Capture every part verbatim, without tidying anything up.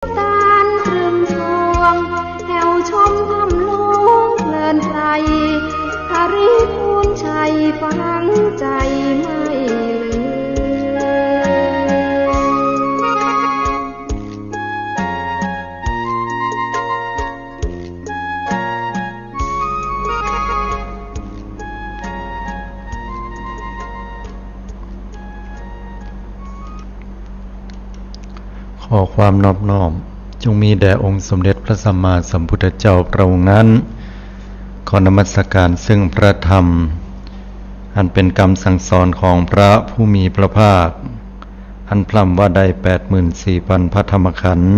ตานตรึงทอง แถวชมธรรมหลวงเพลินใจ หริพูนชัยฝังใจไม่ลืม ขอความนอบน้อมจงมีแด่องค์สมเด็จพระสัมมาสัมพุทธเจ้าพระองค์นั้น ขอนมัสการซึ่งพระธรรม อันเป็นกำสั่งสอนของพระผู้มีพระภาค อันพร่ำว่าได้แปดหมื่นสี่พันพระธรรมขันธ์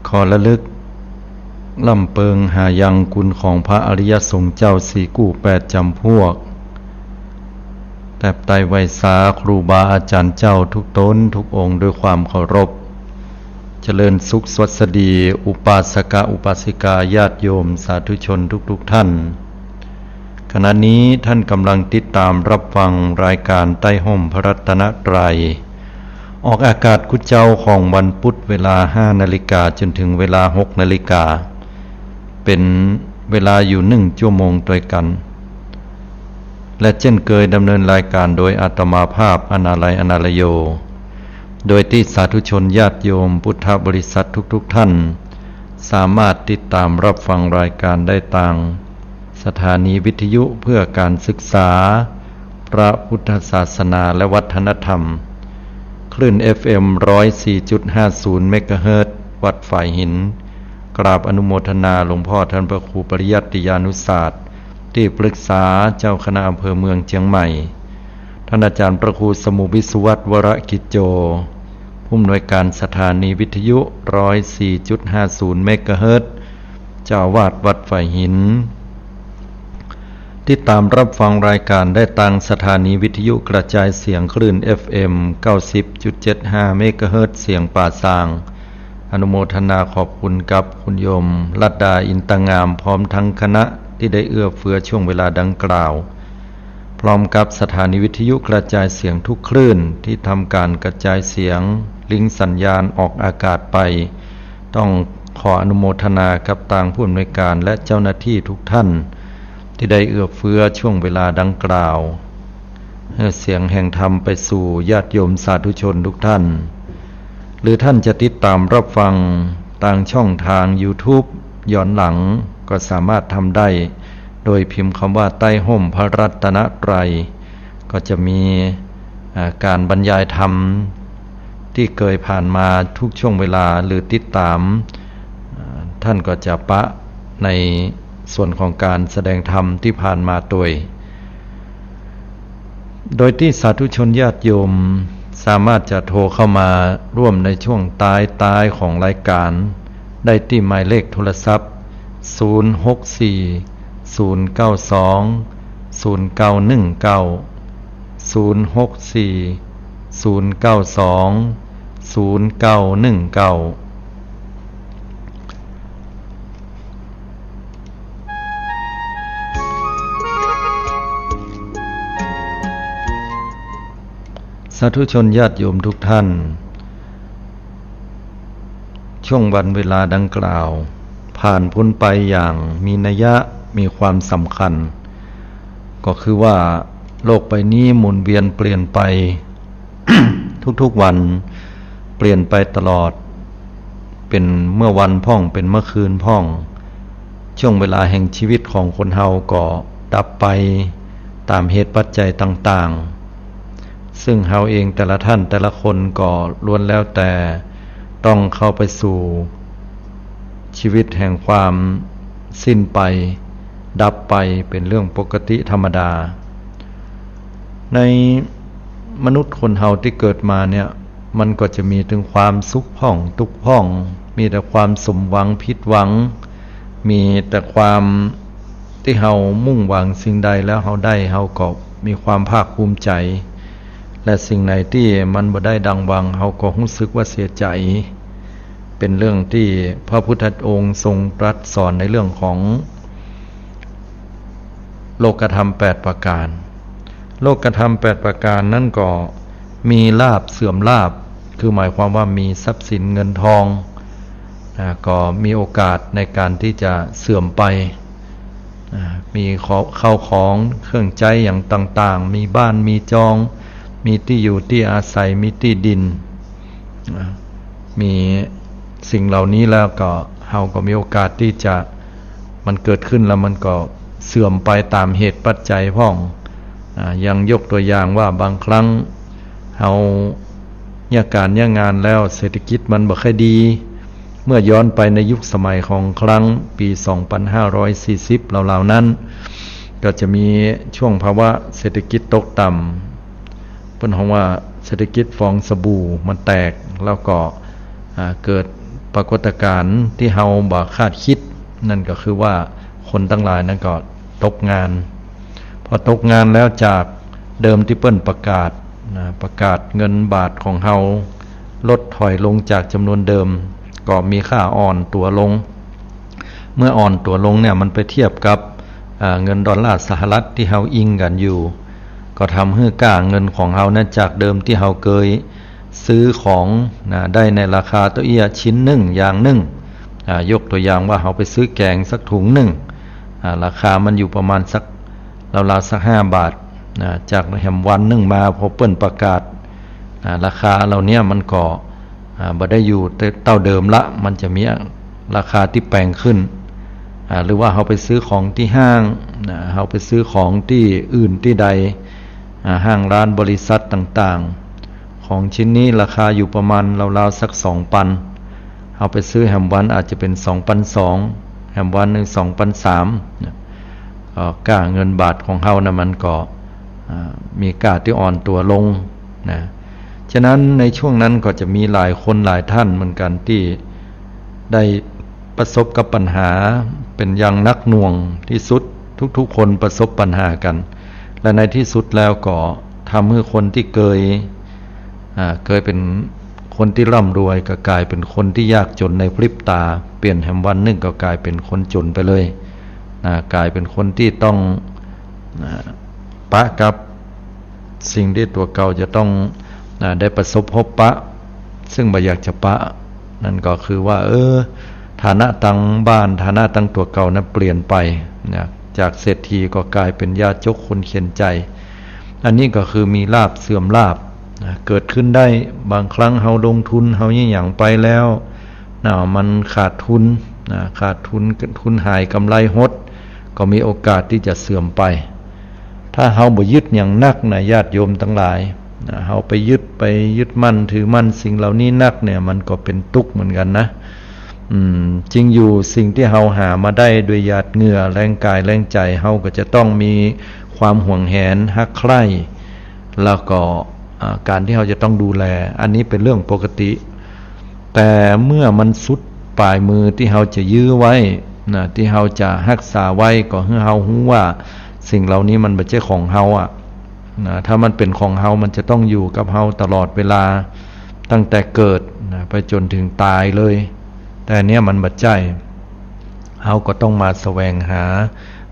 ขอระลึกร่ำเปิงหายังคุณของพระอริยสงฆ์เจ้าสี่กู้แปดจำพวก แตบไตรไหว้สาครูบาอาจารย์เจ้าทุกตนทุกองค์ด้วยความเคารพ เจริญสุขสวัสดี อุปาสกะอุปาสิกา ญาติโยมสาธุชนทุกๆท่าน ขณะนี้ท่านกำลังติดตามรับฟังรายการใต้ฮ่มพระรัตนตรัย ออกอากาศกู้เจ๊าของวันพุธเวลาห้านาฬิกาจนถึงเวลาหกนาฬิกา เป็นเวลาอยู่หนึ่งชั่วโมงตวยกั๋น และเจ้นเกยดำเนินรายการโดยอาตมาภาพ อนาลัย อนาลโย โดยตี้สาธุชนญาติโยมพุทธบริษัททุกๆท่าน สามารถติดตามรับฟังรายการได้ตางสถานีวิทยุเพื่อการศึกษาพระพุทธศาสนาและวัฒนธรรม คลื่น เอฟเอ็ม ร้อยสี่จุดห้าศูนย์เมกะเฮิรตซ์ วัดฝายหิน กราบอนุโมทนาหลวงพ่อท่านพระครูปริยัติยานุศาสตร์ ตี้ปรึกษาเจ้าคณะอำเภอเมืองเจียงใหม่ ท่านอาจารย์พระครูสมุห์วิศวัตร วรกิจโจ ผู้อำนวยการสถานีวิทยุ ร้อยสี่จุดห้าศูนย์เมกะเฮิรตซ์ เจ้าอาวาสวัดฝายหิน ติดตามรับฟังรายการได้ตางสถานีวิทยุกระจายเสียงคลื่น เอฟเอ็ม เก้าสิบจุดเจ็ดห้าเมกะเฮิรตซ์ เสียงป่าซาง อนุโมทนาขอบคุณกับคุณโยมลัดดา อินตางาม พร้อมทั้งคณะตี้ได้เอื้อเฟื้อช่วงเวลาดังกล่าว พร้อมกับสถานีวิทยุกระจายเสียงทุกคลื่นตี้ทำการกระจายเสียงลิงก์สัญญาณออกอากาศไป ต้องขออนุโมทนากับตางผู้อำนวยการและเจ้าหน้าตี้ทุกท่าน ตี้ได้เอื้อเฟื้อช่วงเวลาดังกล่าว หื้อเสียงแห่งธรรมไปสู่ญาติโยมสาธุชนทุกท่าน หรือท่านจะติดตามรับฟังตางช่องทางยูทูบย้อนหลังก็สามารถทำได้ โดยพิมพ์คำว่าใต้ฮ่มพระรัตนตรัย ก็จะมี อ่า การบรรยายธรรมตี้เกยผ่านมาทุกช่วงเวลา หรือติดตาม อ่า ท่านก็จะปะในส่วนของการแสดงธรรมตี้ผ่านมาตวย โดยตี้สาธุชนญาติโยมสามารถจะโทรเข้ามาร่วมในช่วงท้ายๆของรายการได้ตี้หมายเลขโทรศัพท์ ศูนย์หกสี่ ศูนย์เก้าสอง ศูนย์เก้าหนึ่งเก้า ศูนย์หกสี่ ศูนย์เก้าสอง ศูนย์เก้าหนึ่งเก้า สาธุชนญาติโยมทุกท่าน ช่วงวันเวลาดังกล่าว ผ่านพ้นไปอย่างมีนัยยะ มีความสำคัญ ก็คือว่าโลกใบนี้หมุนเวียนเปลี่ยนไป ทุกๆวัน เปลี่ยนไปตลอด เป๋นเมื่อวันพ่อง เป๋นเมื่อคืนพ่อง ช่วงเวลาแห่งชีวิตของคนเฮาก็ดับไปตามเหตุปัจจัยต่างๆ ซึ่งเฮาเองแต่ละท่านแต่ละคนก็ล้วนแล้วแต่ต้องเข้าไปสู่ชีวิตแห่งความสิ้นไป ดับไป เป๋นเรื่องปกติธรรมดา ในมนุษย์คนเฮาตี้เกิดมาเนี่ย มันก็จะมีตึงความสุขพ่อง ตุ๊กข์พ่อง มีแต่ความสมหวัง ผิดหวัง มีแต่ความตี้เฮามุ่งหวังสิ่งใดแล้วเฮาได้ เฮาก็มีความภาคภูมิใจ๋ และสิ่งไหนตี้มันบ่ได้ดังหวัง เฮาก็ฮู้สึกว่าเสียใจ๋ เป๋นเรื่องตี้พระพุทธองค์ทรงตรัสสอนในเรื่องของ โลกธรรมแปดประการ โลกธรรมแปดประการนั้นก็มีลาภเสื่อมลาภ คือหมายความว่ามีทรัพย์สินเงินทอง อ่า ก็มีโอกาสในการที่จะเสื่อมไป อ่า มีข้าวของเครื่องใจ๊อย่างต่างๆ มีบ้านมีจอง มีตี้อยู่ตี้อาศัย มีตี้ดิน อ่า มีสิ่งเหล่านี้แล้วก็ เฮาก็มีโอกาสตี้จะ มันเกิดขึ้นแล้วมันก็เสื่อมไปต๋ามเหตุปัจจัยพ่อง อ่า อย่างยกตั๋วอย่างว่าบางครั้งเฮาเยียะก๋านเยียะงานแล้วเศรษฐกิจมันบ่ค่อยดี เมื่อย้อนไปในยุคสมัยของครั้งปี๋สองปันห้าร้อยสี่สิบราวๆ นั้น ก็จะมีช่วงภาวะเศรษฐกิจตกต่ำ เปิ้นฮ้องว่าเศรษฐกิจฟองสบู่มันแตก แล้วก็ อ่า เกิดปรากฏการณ์ตี้เฮาบ่คาดคิด นั่นก็คือว่าคนตังหลายนั้นก็ตกงาน พอตกงานแล้วจากเดิมตี้เปิ้นประกาศนะ ประกาศเงินบาทของเฮาลดถอยลงจากจ๋ำนวนเดิม ก็มีค่าอ่อนตั๋วลง เมื่ออ่อนตั๋วลงเนี่ยมันไปเทียบกับ อ่า เงินดอลลาร์สหรัฐตี้เฮาอิงกั๋นอยู่ ก็ทำหื้อก้าเงินของเฮานั้นจากเดิมตี้เฮาเกยซื้อของนะ ได้ในราคาตั๋วเอี้ยชิ้นนึ่งอย่างนึ่ง อ่า ยกตั๋วอย่างว่าเฮาไปซื้อแก๋งสักถุงนึ่ง อ่า ราคามันอยู่ประมาณสักราวๆ สักห้าบาทนะ จากแหมวันนึ่งมาพอเปิ้นประกาศ อ่า ราคาเหล่าเนี้ยมันก็ อ่า บ่ได้อยู่เต้าเดิมละ มันจะมีราคาตี้แปงขึ้น อ่า หรือว่าเฮาไปซื้อของตี้ห้างนะ เฮาไปซื้อของตี้อื่นตี้ใด อ่า ห้างร้านบริษัทต่างๆ ของชิ้นนี้ราคาอยู่ประมาณราวๆ สักสองปัน เฮาไปซื้อแหมวันอาจจะเป๋นสองปันสอง แหมวันนึ่งสองปันสามนะ ก็ก้าเงินบาทของเฮานะมันก็ อ่า มีก้าตี้อ่อนตั๋วลงนะ ฉะนั้นในช่วงนั้นก็จะมีหลายคนหลายท่านเหมือนกั๋นตี้ได้ประสบกับปัญหาเป๋นอย่างหนักหน่วงตี้สุด ทุกๆ คนประสบปัญหากั๋น และในตี้สุดแล้วก็ทำหื้อคนตี้เกย อ่า เกยเป๋นคนตี้ร่ำรวยก็ก๋ายเป๋นคนตี้ยากจ๋นในพริบต๋า เปลี่ยนแหมวันนึ่งก็ก๋ายเป๋นคนจ๋นไปเลยนะ ก๋ายเป๋นคนตี้ต้อง อ่า ปะกับสิ่งตี้ตั๋วเก่าจะต้อง อ่า ได้ประสบพบปะ ซึ่งบ่อยากจะปะ นั่นก็คือว่า เออ ฐานะตังบ้าน ฐานะตังตั๋วเก่านั้นเปลี่ยนไปนะ จากเศรษฐีก็ก๋ายเป๋นยากจนคนเข็ญใจ๋ อันนี้ก็คือมีลาภเสื่อมลาภนะ เกิดขึ้นได้ บางครั้งเฮาลงทุน เฮาเยียะหยังไปแล้วนะ มันขาดทุนนะ ขาดทุน ทุนหายก๋ำไรหด ก็มีโอกาสตี้จะเสื่อมไป ถ้าเฮาบ่ยึดอย่างหนักนะ ญาติโยมตังหลายนะ เฮาไปยึด ไปยึดมั่นถือมั่นสิ่งเหล่านี้หนักเนี่ย มันก็เป๋นตุ๊กข์เหมือนกั๋นนะ อืม จริงอยู่สิ่งตี้เฮาหามาได้ด้วยหยาดเหงื่อแฮงก๋ายแฮงใจ๋ เฮาก็จะต้องมีความหวงแหนฮักใคร่ แล้วก็ อ่า ก๋านตี้เฮาจะต้องดูแล อันนี้เป๋นเรื่องปกติ แต่เมื่อมันสุดป๋ายมือตี้เฮาจะยื้อไว้นะ ตี้เฮาจะฮักษาไว้ ก็หื้อเฮาฮู้ว่าสิ่งเหล่านี้มันบ่ใจ้ของเฮาอะนะ ถ้ามันเป๋นของเฮา มันจะต้องอยู่กับเฮาตลอดเวลา ตั้งแต่เกิดนะ ไปจ๋นถึงต๋ายเลย แต่อันเนี้ยมันบ่ใจ้ เฮาก็ต้องมาแสวงหา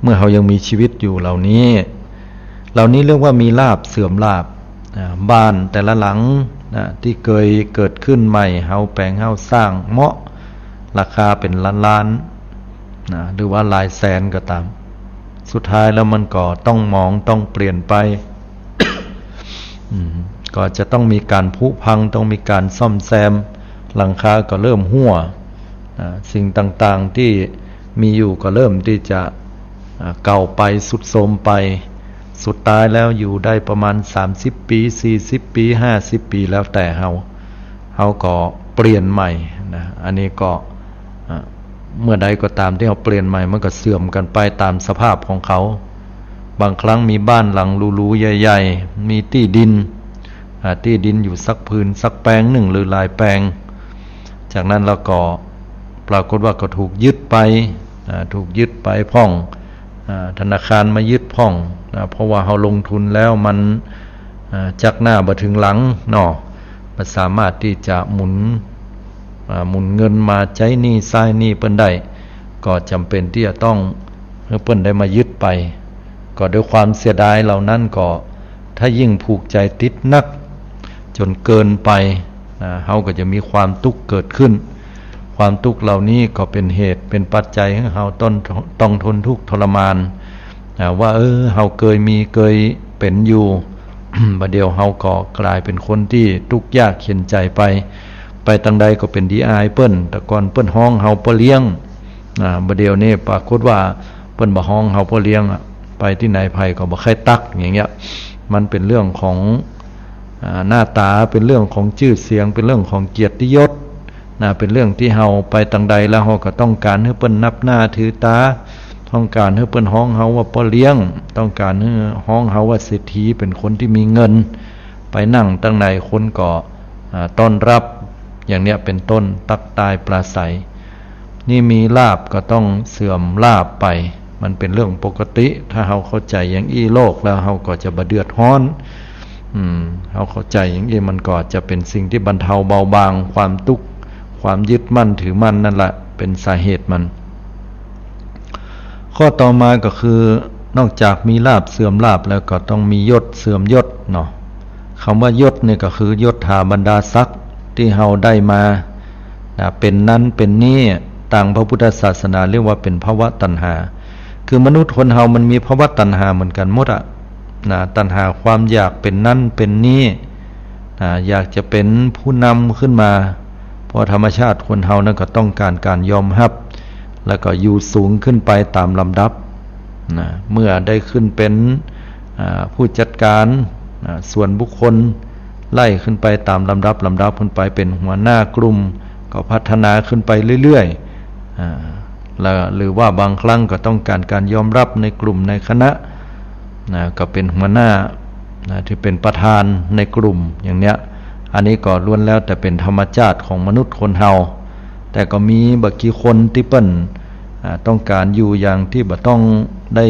เมื่อเฮายังมีชีวิตอยู่เหล่านี้ เหล่านี้เรียกว่ามีลาภเสื่อมลาภ อ่า บ้านแต่ละหลังนะ ตี้เกยเกิดขึ้นใหม่ เฮาแป๋งเฮาสร้างเมาะ ราคาเป๋นล้านๆ นะ หรือว่าหลายแสนก็ต๋าม สุดท้ายแล้วมันก็ต้องหมอง ต้องเปลี่ยนไป อืม ก็จะต้องมีก๋านผุพัง ต้องมีก๋านซ่อมแซม หลังคาก็เริ่มฮั่ว อ่า สิ่งต่างๆ ตี้มีอยู่ก็เริ่มตี้จะ อ่า เก่าไป ทรุดโทรมไป สุดท้ายแล้วอยู่ได้ประมาณสามสิบปี๋ สี่สิบปี๋ ห้าสิบปี๋ แล้วแต่เฮา เฮาก็เปลี่ยนใหม่นะ อันนี้ก็ อ่า เมื่อใดก็ต๋ามตี้เฮาเปลี่ยนใหม่ มันก็เสื่อมกั๋นไปต๋ามสภาพของเขา บางครั้งมีบ้านหลังหรูๆ ใหญ่ๆ มีตี้ดิน อ่า ตี้ดินอยู่สักผืนสักแปลงนึ่งหรือหลายแปลง จากนั้นแล้วก็ปรากฏว่าก็ถูกยึดไป อ่า ถูกยึดไปพ่อง อ่า ธนาคารมายึดพ่อง อ่า เพราะว่าเฮาลงทุนแล้วมัน อ่า จักหน้าบ่ถึงหลังเนาะ บ่สามารถตี้จะหมุน อ่า หมุนเงินมาใจ๊หนี้ใจ๊หนี้เปิ้นได้ ก็จ๋ำเป๋นตี้จะต้องหื้อเปิ้นได้มายึดไป ก็ด้วยความเสียดายเหล่านั้นก็ ถ้ายิ่งผูกใจ๋ติดนักจ๋นเกินไป อ่า เฮาก็จะมีความตุ๊กข์เกิดขึ้น ความตุ๊กข์เหล่านี้ก็เป๋นเหตุเป๋นปัจจัยหื้อเฮาต้อง ต้องทนทุกข์ทรมาน อ่า ว่า เออ เฮาเกยมีเกยเป๋นอยู่ บ่าเดี่ยวเฮาก็ก๋ายเป๋นคนตี้ตุ๊กข์ยากเข็ญใจ๋ไป ไปตางใดก็เป๋นดีอายเปิ้น แต่ก่อนเปิ้นฮ้องเฮาป้อเลี้ยง อ่า บ่าเดี่ยวนี้ปรากฏว่าเปิ้นบ่ฮ้องเฮาป้อเลี้ยงอะ ไปตี้ไหนใผก็บ่ใค่ตั๊ก อย่างเงี้ย มันเป๋นเรื่องของ อ่า หน้าต๋า เป๋นเรื่องของจื้อเสียง เป๋นเรื่องของเกียรติยศ นะ เป๋นเรื่องตี้เฮาไปตางใดแล้วเฮาก็ต้องก๋านหื้อเปิ้นนับหน้าถือต๋า ต้องก๋านหื้อเปิ้นฮ้องเฮาว่าป้อเลี้ยง ต้องก๋านหื้อฮ้องเฮาว่าเศรษฐี เป๋นคนตี้มีเงิน ไปนั่งตางไหนคนก็ อ่า ต้อนรับ อย่างเนี้ยเป๋นต้น ตั๊กตายปราศรัย นี่มีลาภก็ต้องเสื่อมลาภไป มันเป๋นเรื่องปกติ ถ้าเฮาเข้าใจ๋อย่างอี้โลกแล้วเฮาก็จะบ่เดือดฮ้อน อืม เฮาเข้าใจ๋อย่างอี้มันก็จะเป๋นสิ่งตี้บรรเทาเบาบางความตุ๊กข์ ความยึดมั่นถือมั่นนั่นแหละเป๋นสาเหตุมัน ข้อต่อมาก็คือ นอกจากมีลาภเสื่อมลาภแล้วก็ต้องมียศเสื่อมยศเนาะ กำว่ายศนี่ก็คือยศถาบรรดาศักดิ์ตี้เฮาได้มา นะ เป๋นนั้นเป๋นนี้ ตางพระพุทธศาสนาเรียกว่าเป๋นภวตัณหา คือมนุษย์คนเฮามันมีภวตัณหาเหมือนกั๋นหมดอะ นะ ตัณหาความอยากเป๋นนั้นเป๋นนี้ นะ อยากจะเป๋นผู้นำขึ้นมา เพราะธรรมชาติคนเฮานั้นก็ต้องก๋านก๋านยอมฮับ แล้วก็อยู่สูงขึ้นไปต๋ามลำดับ นะ เมื่อได้ขึ้นเป๋น อ่า ผู้จัดก๋าน อ่า ส่วนบุคคล ไล่ขึ้นไปต๋ามลำดับ ลำดับขึ้นไปเป๋นหัวหน้ากลุ่ม ก็พัฒนาขึ้นไปเรื่อยๆ อ่า แล้ว หรือว่าบางครั้งก็ต้องก๋านก๋านยอมฮับในกลุ่มในคณะ นะ ก็เป๋นหัวหน้า นะ ตี้เป๋นประธานในกลุ่ม อย่างเนี้ย อันนี้ก็ล้วนแล้วแต่เป๋นธรรมชาติของมนุษย์คนเฮา แต่ก็มีบ่กี่คนตี้เปิ้น อ่า ต้องก๋านอยู่อย่างตี้บ่ต้องได้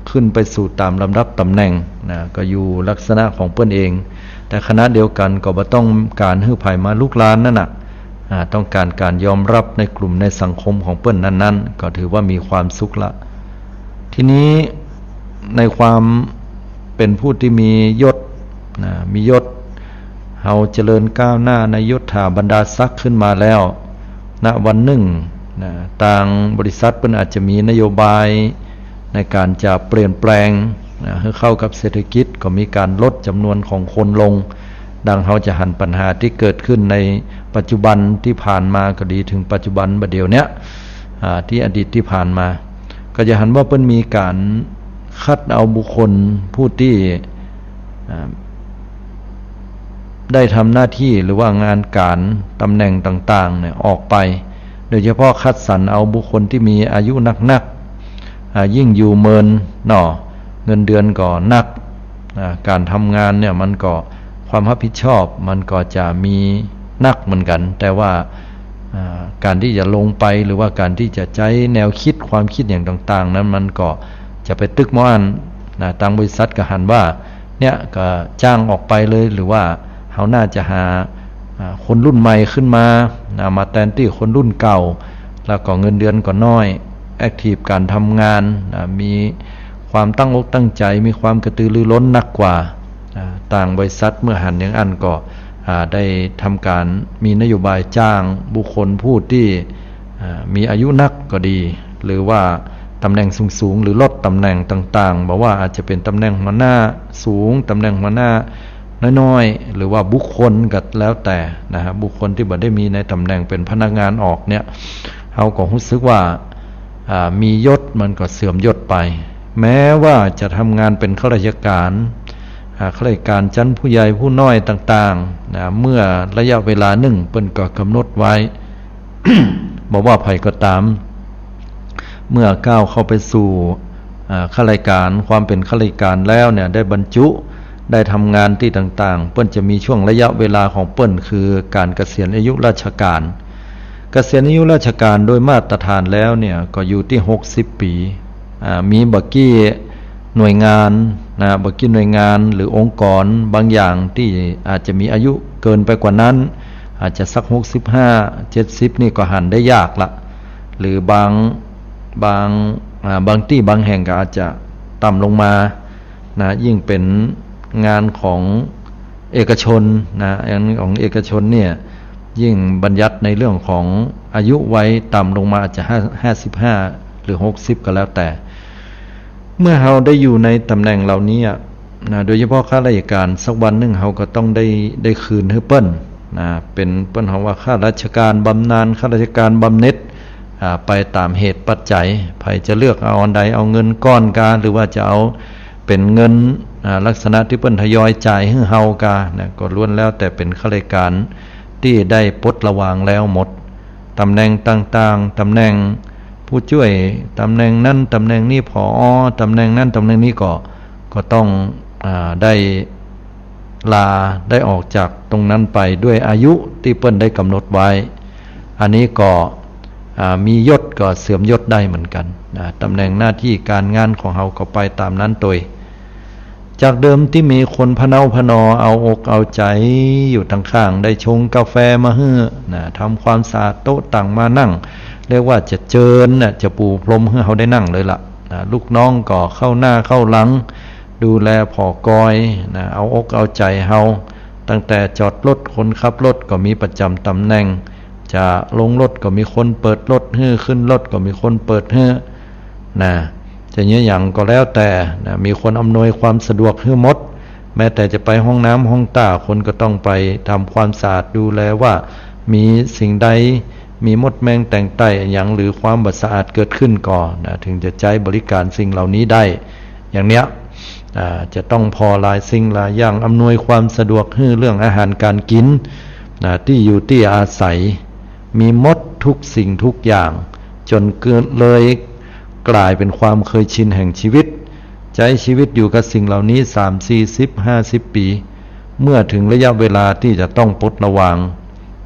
ขึ้นไปสู่ต๋ามลำดับต๋ำแหน่ง นะ ก็อยู่ลักษณะของเปิ้นเอง แต่ขณะเดียวกั๋นก็บ่ต้องก๋านหื้อใผมาลุกรานนั่นน่ะ อ่า ต้องก๋านก๋านยอมฮับในกลุ่มในสังคมของเปิ้นนั้นๆ ก็ถือว่ามีความสุขละ ทีนี้ในความเป๋นผู้ตี้มียศ นะ มียศ เฮาเจริญก้าวหน้าในยศถาบรรดาศักดิ์ขึ้นมาแล้ว ณ วันนึ่ง นะ ตางบริษัทเปิ้นอาจจะมีนโยบายในก๋านจะเปลี่ยนแปลง นะ หื้อเข้ากับเศรษฐกิจ ก็มีก๋านลดจ๋ำนวนของคนลง ดังเฮาจะหันปัญหาตี้เกิดขึ้นในปัจจุบันตี้ผ่านมาก็ดี เถิงปัจจุบันบ่าเดี่ยวเนี้ย อ่า ตี้อดีตตี้ผ่านมา ก็จะหันว่าเปิ้นมีก๋านคัดเอาบุคคลผู้ตี้ อ่า ได้ทำหน้าที่หรือว่างานก๋านต๋ำแหน่งต่างๆ เนี่ยออกไป โดยเฉพาะคัดสรรเอาบุคคลตี้มีอายุนักๆ อ่า ยิ่งอยู่เมินเนาะ เงินเดือนก็นัก อ่า ก๋านทำงานเนี่ยมันก็ความฮับผิดชอบมันก็จะมีนักเหมือนกั๋น แต่ว่า อ่า ก๋านตี้จะลงไปหรือว่าก๋านตี้จะใจ๊แนวกึ๊ดความกึ๊ดอย่างต่างๆ นั้นมันก็จะไปตึ๊กบ่อั้น นะ ตางบริษัทก็หันว่า เนี่ยก็จ้างออกไปเลย หรือว่าเฮาน่าจะหา อ่า คนรุ่นใหม่ขึ้นมา นะ มาแตนตี้คนรุ่นเก่า แล้วก็เงินเดือนก็น้อย แอ็กทีฟก๋านทำงาน นะ มีความตั้งอกตั้งใจ๋ มีความกระตือรือร้นนักกว่า อ่า ตางบริษัทเมื่อหันอย่างอั้นก็ อ่า ได้ทำก๋านมีนโยบายจ้างบุคคลผู้ตี้ อ่า มีอายุนักก็ดี หรือว่าต๋ำแหน่งสูงๆ หรือลดต๋ำแหน่งต่างๆ บ่ว่าอาจจะเป๋นต๋ำแหน่งหัวหน้าสูง ต๋ำแหน่งหัวหน้าน้อยๆ หรือว่าบุคคลก็แล้วแต่นะฮะ บุคคลตี้บ่ได้มีในต๋ำแหน่งเป๋นพนักงานออกเนี่ย เฮาก็ฮู้สึกว่า อ่า มียศมันก็เสื่อมยศไป แม้ว่าจะทำงานเป๋นข้าราชก๋าน อ่า ข้าราชก๋านชั้นผู้ใหญ่ผู้น้อยต่างๆ นะ เมื่อระยะเวลานึ่งเปิ้นก็ก๋ำหนดไว้ บ่ว่าใผก็ต๋าม เมื่อก้าวเข้าไปสู่ อ่า ข้าราชก๋าน ความเป๋นข้าราชก๋านแล้วเนี่ย ได้บรรจุ ได้ทำงานตี้ต่างๆ เปิ้นจะมีช่วงระยะเวลาของเปิ้น คือก๋านเกษียณอายุราชก๋าน เกษียณอายุราชก๋านโดยมาตรฐานแล้วเนี่ยก็อยู่ตี้หกสิบปี๋ อ่า มีบ่ากี้หน่วยงานนะ บ่ากี้หน่วยงานหรือองค์กรบางอย่างตี้อาจจะมีอายุเกินไปกว่านั้น อาจจะสักหกสิบห้า เจ็ดสิบนี่ก็หันได้ยากละ หรือบาง บาง อ่า บางตี้บางแห่งก็อาจจะต่ำลงมา นะ ยิ่งเป๋นงานของ เอกชนนะ อันของเอกชนเนี่ย ยิ่งบัญญัติในเรื่องของอายุไว้ต่ำลงมาอาจจะห้า ห้าสิบห้า หรือ หกสิบ ก็แล้วแต่ เมื่อเฮาได้อยู่ในตำแหน่งเหล่านี้อะนะ โดยเฉพาะข้าราชการ สักวันหนึ่งเฮาก็ต้องได้ ได้คืนหื้อเปิ้นนะ เป๋น เปิ้นฮ้องว่าข้าราชการบำนาญ ข้าราชการบำเหน็จ อ่า ไปต๋ามเหตุปัจจัย ใผจะเลือกเอาอันใด เอาเงินก้อนกา หรือว่าจะเอาเป๋นเงิน อ่า ลักษณะตี้เปิ้นทยอยจ่ายหื้อเฮากานะ ก็ล้วนแล้วแต่เป๋นข้าราชการตี้ได้ปลดระวางแล้วหมด ตำแหน่งต่างๆ ตำแหน่งผู้จ้วย ตำแหน่งนั้น ตำแหน่งนี้ ผอ ตำแหน่งนั้น ตำแหน่งนี้ก็ ก็ต้อง อ่า ได้ลา ได้ออกจากตรงนั้นไปด้วยอายุตี้เปิ้นได้กำหนดไว้ อันนี้ก็ อ่า มียศก็เสื่อมยศได้เหมือนกั๋นนะ ตำแหน่งหน้าตี้ก๋านงานของเฮาก็ไปต๋ามนั้นโตย จากเดิมตี้มีคนพะเนาพะนอเอาอกเอาใจ๋อยู่ตังข้าง ได้ชงกาแฟมาหื้อนะ ทำความสะอาดโต๊ะตั๋งมานั่ง เรียกว่าจะเจิญนะ จะปูพรมหื้อเฮาได้นั่งเลยละนะ ลูกน้องก็เข้าหน้าเข้าหลัง ดูแลผ่อกอยนะ เอาอกเอาใจ๋เฮา ตั้งแต่จอดรถ คนขับรถก็มีประจ๋ำต๋ำแหน่ง จะลงรถก็มีคนเปิดรถหื้อ ขึ้นรถก็มีคนเปิดหื้อนะ จะเยียะหยังก็แล้วแต่นะ มีคนอำนวยความสะดวกหื้อหมด แม้แต่จะไปห้องน้ำห้องต้า คนก็ต้องไปทำความสะอาด ดูแลว่ามีสิ่งใด มีมดแมงแต่งไต่หยัง หรือความบ่สะอาดเกิดขึ้นก็นะ ถึงจะใจ๊บริการสิ่งเหล่านี้ได้ อย่างเนี้ย อ่า จะต้องผ่อหลายสิ่งหลายอย่าง อำนวยความสะดวกหื้อเรื่องอาหารก๋านกิ๋นนะ ตี้อยู่ตี้อาศัย มีหมดทุกสิ่งทุกอย่าง จ๋นเกิดเลยก๋ายเป๋นความเคยชินแห่งชีวิต ใจ๊ชีวิตอยู่กับสิ่งเหล่านี้ สาม สี่สิบ ห้าสิบ ปี๋ เมื่อถึงระยะเวลาตี้จะต้องปลดระวาง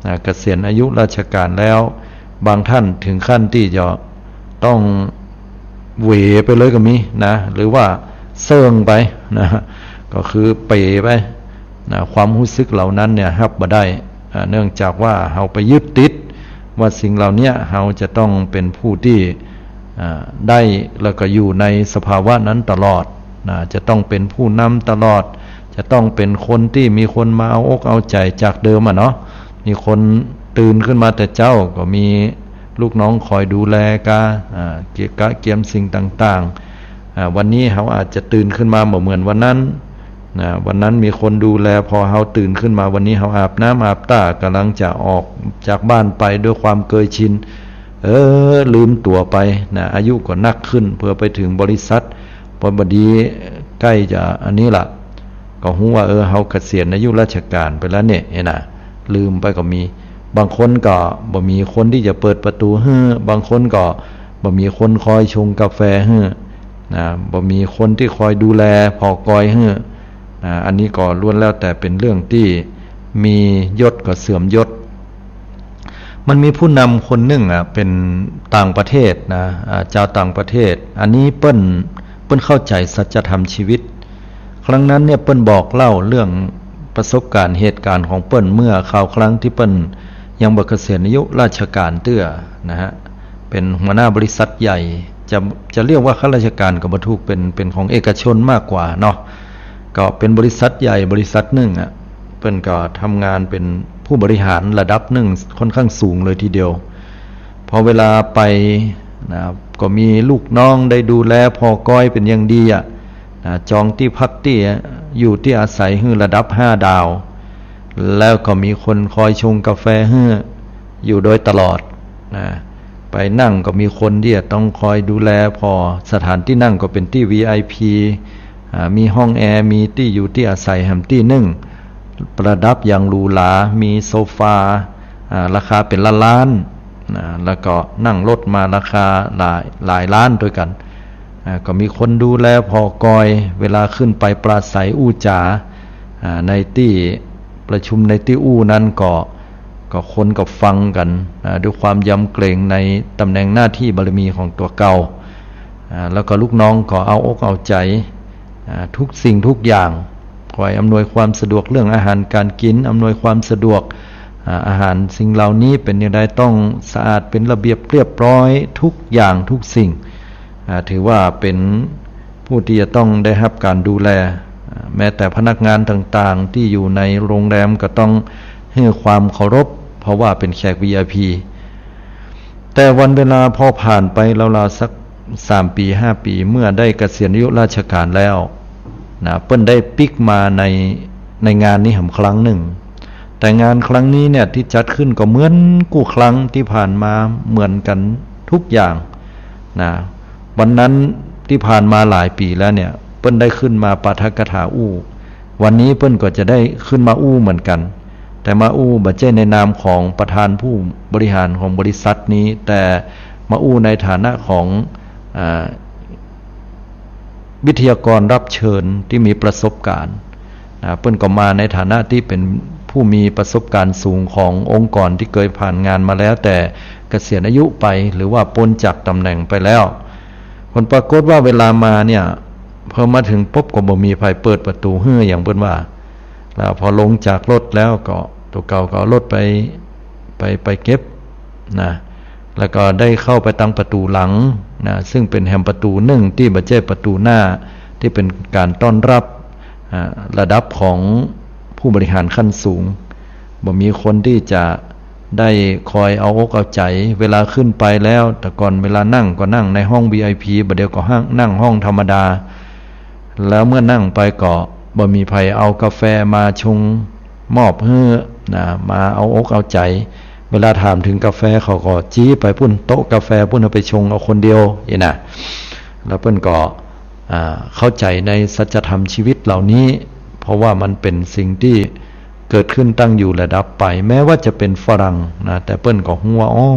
นะ เกษียณอายุราชการแล้ว บางท่านถึงขั้นตี้จะต้องเหวไปเลยก็มีนะ หรือว่าเซิ่งไปนะ ก็คือเป๋ไปนะ ความฮู้สึกเหล่านั้นเนี่ยฮับบ่ได้ อ่า เนื่องจากว่าเฮาไปยึดติดว่าสิ่งเหล่าเนี้ยเฮาจะต้องเป๋นผู้ตี้ อ่า ได้แล้วก็อยู่ในสภาวะนั้นตลอดนะ จะต้องเป๋นผู้นำตลอด จะต้องเป๋นคนตี้มีคนมาเอาอกเอาใจ๋ จากเดิมอะเนาะ มีคนตื่นขึ้นมาแต่เจ๊าก็มีลูกน้องคอยดูแลกา อ่า เกียร กะเกียมสิ่งต่างๆ อ่า วันนี้เฮาอาจจะตื่นขึ้นมาบ่เหมือนวันนั้นนะ วันนั้นมีคนดูแล พอเฮาตื่นขึ้นมา วันนี้เฮาอาบน้ำอาบต้า ก่ำลังจะออกจากบ้านไปด้วยความเคยชิน เออ ลืมตั๋วไปนะ อายุก็นักขึ้น เพื่อไปถึงบริษัท พอบ่ดีใก้จะอันนี้ละ ก็ฮู้ว่า เออ เฮาเกษียณอายุราชการไปแล้วเนี่ย เห็นนะ ลืมไปก็มี บางคนก็บ่มีคนตี้จะเปิดประตู๋หื้อ บางคนก็บ่มีคนคอยชงกาแฟหื้อนะ บ่มีคนตี้คอยดูแลผ่อกอยหื้อนะ อันนี้ก็ล้วนแล้วแต่เป๋นเรื่องตี้มียศก็เสื่อมยศ มันมีผู้นำคนนึ่งอะ เป๋นต่างประเทศนะ อ่า จาวต่างประเทศ อันนี้เปิ้น เปิ้นเข้าใจ๋สัจธรรมชีวิต ครั้งนั้นเนี่ยเปิ้นบอกเล่าเรื่องประสบการณ์เหตุการณ์ของเปิ้นเมื่อคราวครั้งตี้เปิ้นยังบ่เกษียณอายุราชการเตื้อนะฮะ เป๋นหัวหน้าบริษัทใหญ่ จะ จะเรียกว่าข้าราชการก็บ่ถูก เป๋น เป๋นของเอกชนมากกว่าเนาะ ก็เป๋นบริษัทใหญ่บริษัทนึ่งอะ เปิ้นก็ทำงานเป๋นผู้บริหารระดับนึ่ง ค่อนข้างสูงเลยทีเดียว พอเวลาไปนะ ก็มีลูกน้องได้ดูแลผ่อกอยเป๋นอย่างดีอะนะ จองตี้พักตี้อยู่ตี้อาศัยหื้อระดับห้าดาว แล้วก็มีคนคอยชงกาแฟหื้ออยู่โดยตลอดนะ ไปนั่งก็มีคนตี้จะต้องคอยดูแล ผ่อสถานตี้นั่งก็เป๋นตี้ วี ไอ พี อ่า มีห้องแอร์ มีตี้อยู่ตี้อาศัยแหมตี้นึ่ง ประดับอย่างหรูหรา มีโซฟา อ่า ราคาเป๋นล้านๆ นะ แล้วก็นั่งรถมาราคาหลาย หลายล้านตวยกั๋น อ่า ก็มีคนดูแลผ่อกอย เวลาขึ้นไปปราศรัยอู้จ๋า อ่า ในตี้ประชุมในตี้อู้นั้นก็ ก็คนก็ฟังกั๋น อ่า ด้วยความยำเกรงในตำแหน่งหน้าตี้บารมีของตั๋วเก่า อ่า แล้วก็ลูกน้องก็เอาอกเอาใจ๋ อ่า ทุกสิ่งทุกอย่าง คอยอำนวยความสะดวกเรื่องอาหารก๋านกิ๋น อำนวยความสะดวก อ่า อาหารสิ่งเหล่านี้เป๋นอย่างใด ต้องสะอาด เป๋นระเบียบเรียบร้อยทุกอย่างทุกสิ่ง อ่า ถือว่าเป๋นผู้ตี้จะต้องได้ฮับก๋านดูแล อ่า แม้แต่พนักงานต่างๆ ตี้อยู่ในโรงแรมก็ต้องหื้อความเคารพ เพราะว่าเป๋นแขก วี ไอ พี แต่วันเวลาพอผ่านไปราวๆ สักสามปี๋ห้าปี๋ เมื่อได้เกษียณอายุราชการแล้วนะ เปิ้นได้ปิ๊กมาใน ในงานนี้แหมครั้งนึ่ง แต่งานครั้งนี้เนี่ยตี้จัดขึ้นก็เหมือนกู้ครั้งตี้ผ่านมา เหมือนกั๋นทุกอย่างนะ วันนั้นตี้ผ่านมาหลายปี๋แล้วเนี่ย เปิ้นได้ขึ้นมาปาฐกถาอู้ วันนี้เปิ้นก็จะได้ขึ้นมาอู้เหมือนกั๋น แต่มาอู้บ่ใจ้ในนามของประธานผู้บริหารของบริษัทนี้ แต่มาอู้ในฐานะของ อ่า วิทยากรรับเชิญตี้มีประสบการณ์ อ่า เปิ้นก็มาในฐานะตี้เป๋นผู้มีประสบการณ์สูงขององค์กรตี้เกยผ่านงานมาแล้ว แต่เกษียณอายุไป หรือว่าป๊นจากต๋ำแหน่งไปแล้ว ผลปรากฏว่าเวลามาเนี่ย พอมาเถิงปุ๊บก็บ่มีใผเปิดประตู๋หื้อ อย่างเปิ้นว่า แล้วพอลงจากรถแล้วก็ตั๋วเก่าก็เอารถไป ไป ไปเก็บนะ แล้วก็ได้เข้าไปตางประตู๋หลังนะ ซึ่งเป๋นแหมประตู๋นึ่งตี้บ่ใจ้ประตู๋หน้า ตี้เป๋นก๋านต้อนรับ อ่า ระดับของผู้บริหารขั้นสูง บ่มีคนตี้จะได้คอยเอาอกเอาใจ๋ เวลาขึ้นไปแล้ว แต่ก่อนเวลานั่งก็นั่งในห้อง วี ไอ พี บ่าเดี่ยวก็ห้าง นั่งห้องธรรมดา แล้วเมื่อนั่งไปก็บ่มีใผเอากาแฟมาชงมอบหื้อนะ มาเอาอกเอาใจ๋ เวลาถามเถิงกาแฟเขาก็จี๊ไปปุ้นโต๊ะกาแฟปุ้น เอาไปชงเอาคนเดียวอี้นะ แล้วเปิ้นก็ อ่า เข้าใจ๋ในสัจธรรมชีวิตเหล่านี้ เพราะว่ามันเป๋นสิ่งตี้เกิดขึ้นตั้งอยู่และดับไป แม้ว่าจะเป๋นฝรั่งนะ แต่เปิ้นก็ฮู้ว่า อ้อ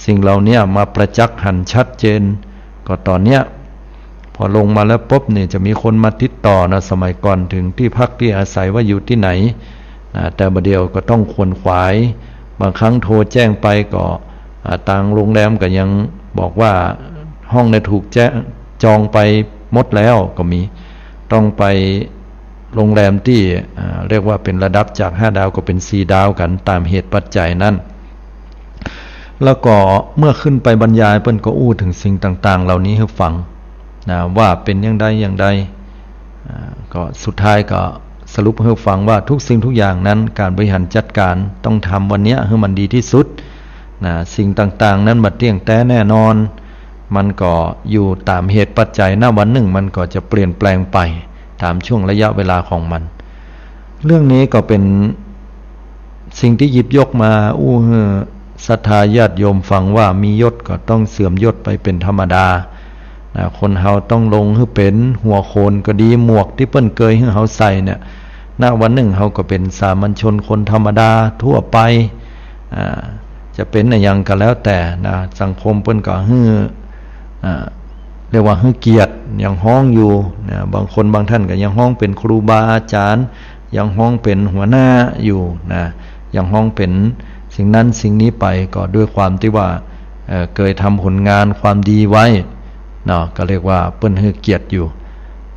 สิ่งเหล่านี้มาประจักษ์หันชัดเจน ก็ต๋อนเนี้ย พอลงมาแล้วปุ๊บนี่จะมีคนมาติดต่อนะ สมัยก่อนเถิงตี้พักตี้อาศัยว่าอยู่ตี้ไหนนะ แต่บ่าเดี่ยวก็ต้องขวนขวาย บางครั้งโทรแจ้งไปก็ อ่า ตางโรงแรมก็ยังบอกว่าห้องเนี่ยถูกแจ้ง จองไปหมดแล้วก็มี ต้องไปโรงแรมตี้ อ่า เรียกว่าเป๋นระดับจากห้าดาวก็เป๋นสี่ดาวกั๋นต๋ามเหตุปัจจัยนั้น แล้วก็เมื่อขึ้นไปบรรยายเปิ้นก็อู้เถิงสิ่งต่างๆ เหล่านี้หื้อฟังนะ ว่าเป๋นอย่างใดอย่างใด อ่า ก็สุดท้ายก็สรุปหื้อฟังว่าทุกสิ่งทุกอย่างนั้น ก๋านบริหารจัดก๋านต้องทำวันเนี้ยหื้อมันดีตี้สุดนะ สิ่งต่างๆ นั้นบ่เตี้ยงแต๊แน่นอน มันก็อยู่ต๋ามเหตุปัจจัย ณ วันนึ่งมันก็จะเปลี่ยนแปลงไปต๋ามช่วงระยะเวลาของมัน เรื่องนี้ก็เป๋นสิ่งตี้หยิบยกมาอู้หื้อศรัทธาญาติโยมฟังว่ามียศก็ต้องเสื่อมยศไปเป๋นธรรมดา นะ คนเฮาต้องลงหื้อเป๋นหัวโขนก็ดี หมวกตี้เปิ้นเกยหื้อเฮาใส่เนี่ย ณ วันนึ่งเฮาก็เป๋นสามัญชนคนธรรมดาทั่วไป อ่า จะเป๋นอะหยังก็แล้วแต่นะ สังคมเปิ้นก็หื้อ อ่า เรียกว่าหื้อเกียรติ ยังฮ้องอยู่นะ บางคนบางท่านก็ยังฮ้องเป๋นครูบาอาจ๋ารย์ ยังฮ้องเป๋นหัวหน้าอยู่นะ ยังฮ้องเป๋นสิ่งนั้นสิ่งนี้ไป ก็ด้วยความตี้ว่า เอ่อ เกยทำผลงานความดีไว้เนาะ ก็เรียกว่าเปิ้นหื้อเกียรติอยู่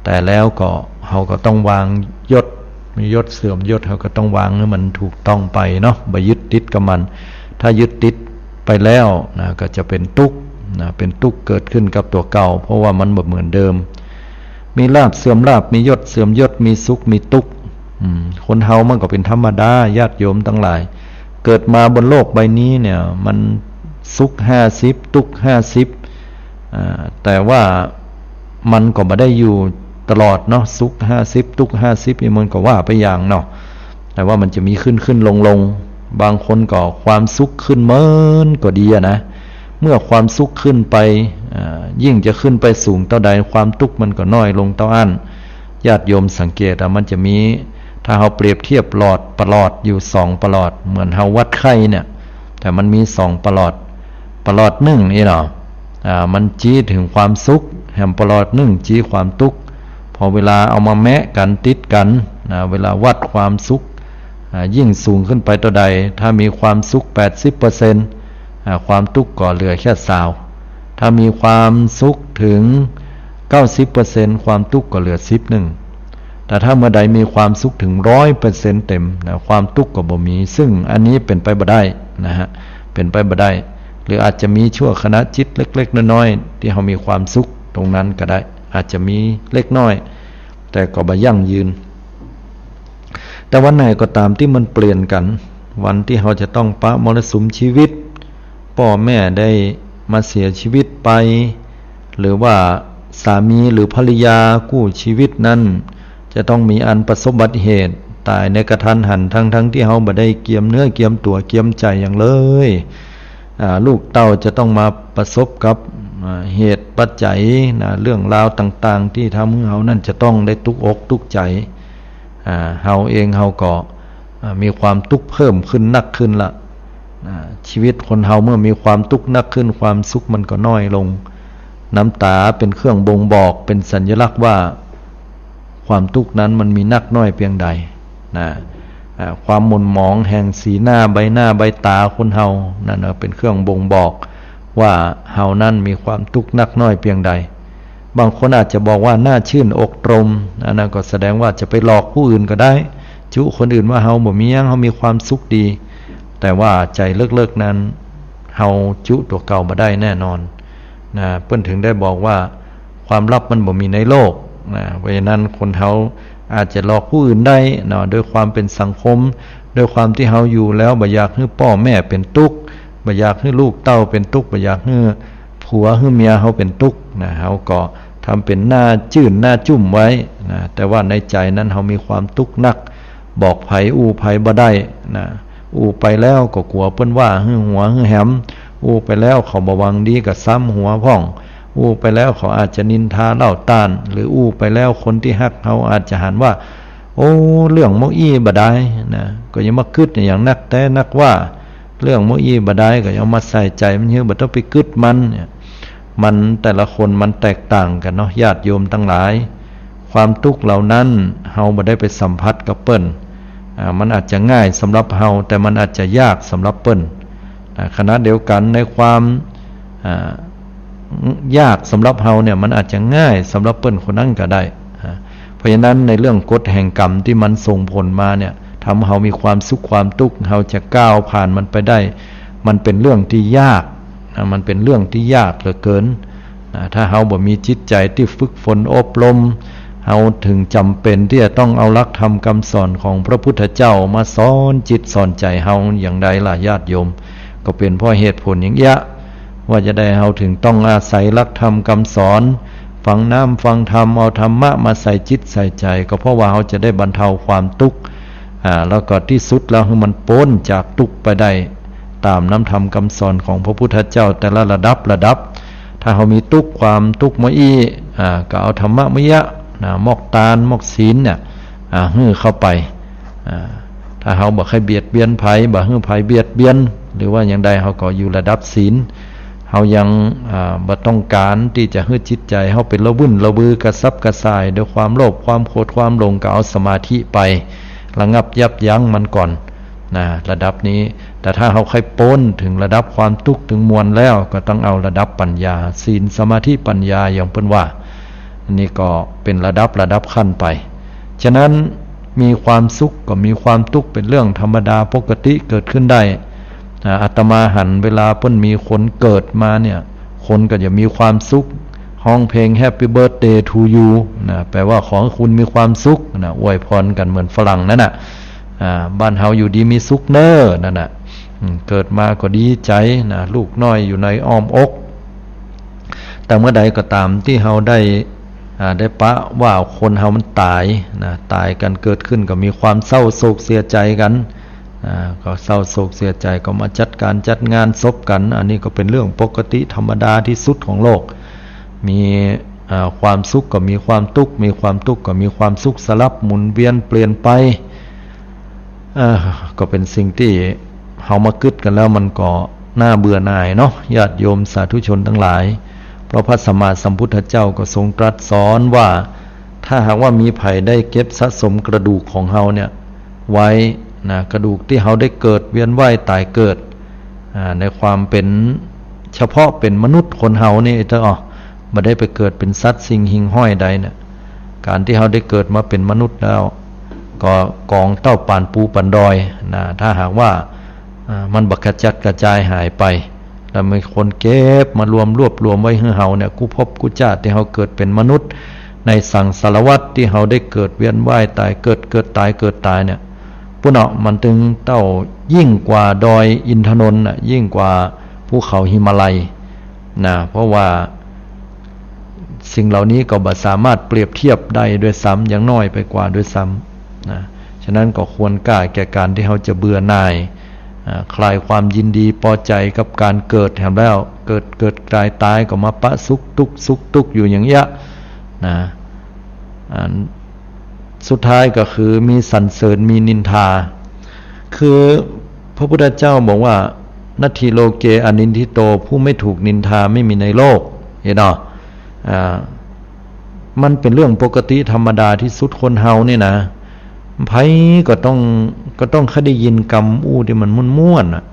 แต่แล้วก็เฮาก็ต้องวางยศ มียศเสื่อมยศ เฮาก็ต้องวางหื้อมันถูกต้องไปเนาะ บ่ยึดติดกับมัน ถ้ายึดติดไปแล้วนะ ก็จะเป๋นตุ๊กข์นะ เป๋นตุ๊กข์เกิดขึ้นกับตั๋วเก่า เพราะว่ามันบ่เหมือนเดิม มีลาภเสื่อมลาภ มียศเสื่อมยศ มีสุขมีตุ๊กข์ อืม คนเฮามันก็เป๋นธรรมดา ญาติโยมตังหลาย เกิดมาบนโลกใบนี้เนี่ย มันสุขห้าสิบ ตุ๊กข์ห้าสิบ อ่า แต่ว่ามันก็บ่ได้อยู่ตลอดเนาะ สุขห้าสิบ ตุ๊กข์ห้าสิบ นี่มันก็ว่าไปอย่างเนาะ แต่ว่ามันจะมีขึ้นขึ้นลงลง บางคนก็ความสุขขึ้นเมินก็ดีอะนะ เมื่อความสุขขึ้นไป อ่า ยิ่งจะขึ้นไปสูงเต้าใด ความตุ๊กข์มันก็น้อยลงเต้าอั้น ญาติโยมสังเกตอะ มันจะมี ถ้าเฮาเปรียบเทียบหลอด ประหลอดอยู่สองประหลอด เหมือนเฮาวัดไข้เนี่ย แต่มันมีสองประหลอด ประหลอดนึ่งนี่เนาะ อ่า มันจี๊เถิงความสุข แหมประหลอดนึ่งจี๊ความตุ๊กข์ พอเวลาเอามาแมะกั๋นติดกั๋นนะ เวลาวัดความสุข อ่า ยิ่งสูงขึ้นไปเต้าใด ถ้ามีความสุขแปดสิบเปอร์เซ็นต์ อ่า ความตุ๊กข์ก็เหลือแค่ซาว ถ้ามีความสุขเถิงเก้าสิบเปอร์เซ็นต์ ความตุ๊กข์ก็เหลือสิบนึ่ง แต่ถ้าเมื่อใดมีความสุขเถิงร้อยเปอร์เซ็นต์เต็มนะ ความตุ๊กข์ก็บ่มี ซึ่งอันนี้เป๋นไปบ่ได้นะฮะ เป๋นไปบ่ได้ หรืออาจจะมีชั่วขณะจิตเล็กๆ น้อยๆ ตี้เฮามีความสุขตรงนั้นก็ได้ อาจจะมีเล็กน้อย แต่ก็บ่ยั่งยืน แต่วันไหนก็ต๋ามตี้มันเปลี่ยนกั๋น วันตี้เฮาจะต้องปะมรสุมชีวิต ป้อแม่ได้มาเสียชีวิตไป หรือว่าสามีหรือภรรยากู้ชีวิตนั้น จะต้องมีอันประสบอุบัติเหตุ ต๋ายในกะทันหัน ทั้งๆ ตี้เฮาบ่ได้เกียมเนื้อเกียมตั๋วเกียมใจ๋หยังเลย อ่า ลูกเต้าจะต้องมาประสบกับ อ่า เหตุปัจจัยนะ เรื่องราวต่างๆ ตี้ทำหื้อเฮานั้นจะต้องได้ตุ๊กอกตุ๊กใจ๋ อ่า เฮาเองเฮาก็ อ่า มีความตุ๊กข์เพิ่มขึ้นนักขึ้นละ อ่า ชีวิตคนเฮาเมื่อมีความตุ๊กข์นักขึ้น ความสุขมันก็น้อยลง น้ำต๋าเป๋นเครื่องบ่งบอก เป๋นสัญลักษณ์ว่า ความตุ๊กข์นั้นมันมีนักน้อยเปียงใดนะ อ่า ความหม่นหมองแห่งสีหน้าใบหน้าใบต๋าคนเฮา นั่นน่ะเป๋นเครื่องบ่งบอกว่าเฮานั้นมีความตุ๊กข์นักน้อยเปียงใด บางคนอาจจะบอกว่าหน้าชื่นอกตรม อันนั้นก็แสดงว่าจะไปหลอกผู้อื่นก็ได้ จุคนอื่นว่าเฮาบ่มีหยัง เฮามีความสุขดี แต่ว่าใจ๋เลิกๆ นั้น เฮาจุตั๋วเก่าบ่ได้แน่นอนนะ เปิ้นถึงได้บอกว่า ความลับมันบ่มีในโลกนะ เพราะฉะนั้นคนเฮาอาจจะหลอกผู้อื่นได้เนาะ ด้วยความเป๋นสังคม ด้วยความตี้เฮาอยู่แล้วบ่อยากหื้อป้อแม่เป๋นตุ๊กข์ บ่อยากหื้อลูกเต้าเป๋นตุ๊กข์ บ่อยากหื้อผัวหื้อเมียเฮาเป๋นตุ๊กข์นะ เฮาก็ทำเป๋นหน้าจื้นหน้าจุ้มไว้นะ แต่ว่าในใจ๋นั้นเฮามีความตุ๊กข์นัก บอกใผอู้ใผบ่ได้นะ อู้ไปแล้วก็กั๋วเปิ้นว่าหื้อหัวหื้อแหม อู้ไปแล้วเขาบ่หวังดีก็ซ้ำหัวพ่อง อู้ไปแล้วเขาอาจจะนินทาเล่าต้าน หรืออู้ไปแล้วคนตี้ฮักเฮาอาจจะหันว่า โอ้ เรื่องหม้ออี้บ่ดายนะ ก็อย่ามากึ๊ดอะหยังนักแต๊นักว่า เรื่องหม้ออี้บ่ดายก็อย่ามาใส่ใจ๋มันเหีย บ่ต้องไปกึ๊ดมันเนี่ย มันแต่ละคนมันแตกต่างกั๋นเนาะ ญาติโยมตังหลาย ความตุ๊กข์เหล่านั้นเฮาบ่ได้ไปสัมผัสกับเปิ้น อ่า มันอาจจะง่ายสำหรับเฮา แต่มันอาจจะยากสำหรับเปิ้น อ่า ขณะเดียวกั๋นในความ อ่า ยากสำหรับเฮาเนี่ย มันอาจจะง่ายสำหรับเปิ้นคนนั้นก็ได้ อ่า เพราะฉะนั้นในเรื่องกฎแห่งกรรมตี้มันส่งผลมาเนี่ย ทำเฮามีความสุขความตุ๊กข์ เฮาจะก้าวผ่านมันไปได้ มันเป๋นเรื่องตี้ยาก นะ มันเป๋นเรื่องตี้ยากเหลือเกิน นะ ถ้าเฮาบ่มีจิตใจ๋ตี้ฝึกฝนอบรม เฮาถึงจ๋ำเป๋นตี้จะต้องเอาหลักธรรมกำสอนของพระพุทธเจ้ามาสอนจิตสอนใจ๋เฮาอย่างใดล่ะญาติโยม ก็เป๋นเพราะเหตุผลอย่างเอี้ย ว่าจะได้เฮาถึงต้องอาศัยหลักธรรมกำสอน ฟังน้ำฟังธรรม เอาธรรมะมาใส่จิตใส่ใจ๋ ก็เพราะว่าเฮาจะได้บรรเทาความตุ๊กข์ อ่า แล้วก็ตี้สุดแล้วหื้อมันป๊นจากตุ๊กข์ไปได้ ต๋ามน้ำธรรมกำสอนของพระพุทธเจ้าแต่ละระดับระดับ ถ้าเฮามีตุ๊กข์ ความตุ๊กข์หม้ออี้ อ่า ก็เอาธรรมะมาเยียะ นะ มอกตาน มอกศีลเนี่ย อ่า หื้อเข้าไป อ่า ถ้าเฮาบ่ใค่เบียดเบียนใผ บ่หื้อใผเบียดเบียน หรือว่าอย่างใด เฮาก็อยู่ระดับศีล เฮายัง อ่า บ่ต้องก๋านตี้จะหื้อจิตใจ๋เฮาเป๋นระวึ่นระวือกระสับกระส่าย ด้วยความโลภ ความโกรธ ความหลง ก็เอาสมาธิไประงับยับยั้งมันก่อน นะ ระดับนี้ แต่ถ้าเฮาใค่ป๊นถึงระดับความตุ๊กข์ตึงมวลแล้ว ก็ต้องเอาระดับปัญญา ศีล สมาธิ ปัญญา อย่างเปิ้นว่า อันนี้ก็เป๋นระดับระดับขั้นไป ฉะนั้นมีความสุขก็มีความตุ๊กข์เป๋นเรื่องธรรมดาปกติเกิดขึ้นได้ อ่า อาตมาหันเวลาเปิ้นมีคนเกิดมาเนี่ย คนก็จะมีความสุข ฮ้องเพลง Happy Birthday to you นะ แปลว่าขอหื้อคุณมีความสุขนะ อวยพรกั๋นเหมือนฝรั่งนั่นน่ะ อ่า บ้านเฮาอยู่ดีมีสุขเน่อ นั่นน่ะ อืม เกิดมาก็ดีใจ๋นะ ลูกน้อยอยู่ในอ้อมอก แต่เมื่อใดก็ต๋ามตี้เฮาได้ อ่า ได้ปะว่าคนเฮามันต๋ายนะ ต๋ายกั๋น เกิดขึ้นก็มีความเศร้าโศกเสียใจ๋กั๋น อ่า ก็เศร้าโศกเสียใจ๋ ก็มาจัดก๋านจัดงานศพกั๋น อันนี้ก็เป๋นเรื่องปกติธรรมดาตี้สุดของโลก มี อ่า ความสุขก็มีความตุ๊กข์ มีความตุ๊กข์ก็มีความสุข สลับหมุนเวียนเปลี่ยนไป อ่า ก็เป๋นสิ่งตี้เฮามากึ๊ดกั๋นแล้วมันก็น่าเบื่อหน่ายเนาะ ญาติโยมสาธุชนตังหลาย เพราะพระสัมมาสัมพุทธเจ้าก็ทรงตรัสสอนว่า ถ้าหากว่ามีใผได้เก็บสะสมกระดูกของเฮาเนี่ยไว้นะ กระดูกตี้เฮาได้เกิดเวียนว่ายต๋ายเกิด อ่า ในความเป๋น เฉพาะเป๋นมนุษย์คนเฮานี่เต๊อะ บ่ได้ไปเกิดเป๋นสัตว์สิ่งหิ่งห้อยใดเนี่ย ก๋านตี้เฮาได้เกิดมาเป๋นมนุษย์แล้ว ก็ก๋องเต้าปานปูปานดอยนะ ถ้าหากว่า อ่า มันบ่กระจัดกระจายหายไป แล้วมีคนเก็บมารวมรวบรวมไว้หื้อเฮาเนี่ย กู้ภพกู้จาติตี้เฮาเกิดเป๋นมนุษย์ ในสังสารวัฏตี้เฮาได้เกิดเวียนว่ายตายเกิด เกิดตาย เกิดตายเนี่ย ปุ้นเนาะ มันตึงเต้ายิ่งกว่าดอยอินทนนท์น่ะ ยิ่งกว่าภูเขาหิมาลัยนะ เพราะว่าสิ่งเหล่านี้ก็บ่สามารถเปรียบเทียบได้ด้วยซ้ำ ยังน้อยไปกว่าด้วยซ้ำนะ ฉะนั้นก็ควรกล้าแก่การตี้เฮาจะเบื่อหน่าย อ่า คลายความยินดีปอใจ๋กับก๋านเกิดแหมแล้ว เกิด เกิด ตาย ตาย ก็มาปะสุขตุ๊กข์ สุขตุ๊กข์อยู่อย่างเงี้ยนะ อันสุดท้ายก็คือมีสรรเสริญ มีนินทา คือพระพุทธเจ้าบอกว่า นัตถิโลเกอนินทิโต ผู้ไม่ถูกนินทาไม่มีในโลก หันก่อ อ่า มันเป๋นเรื่องปกติธรรมดาตี้สุด คนเฮานี่นะ ใผก็ต้อง ก็ต้องใค่ได้ยินกำอู้ตี้มันม่วนๆ น่ะ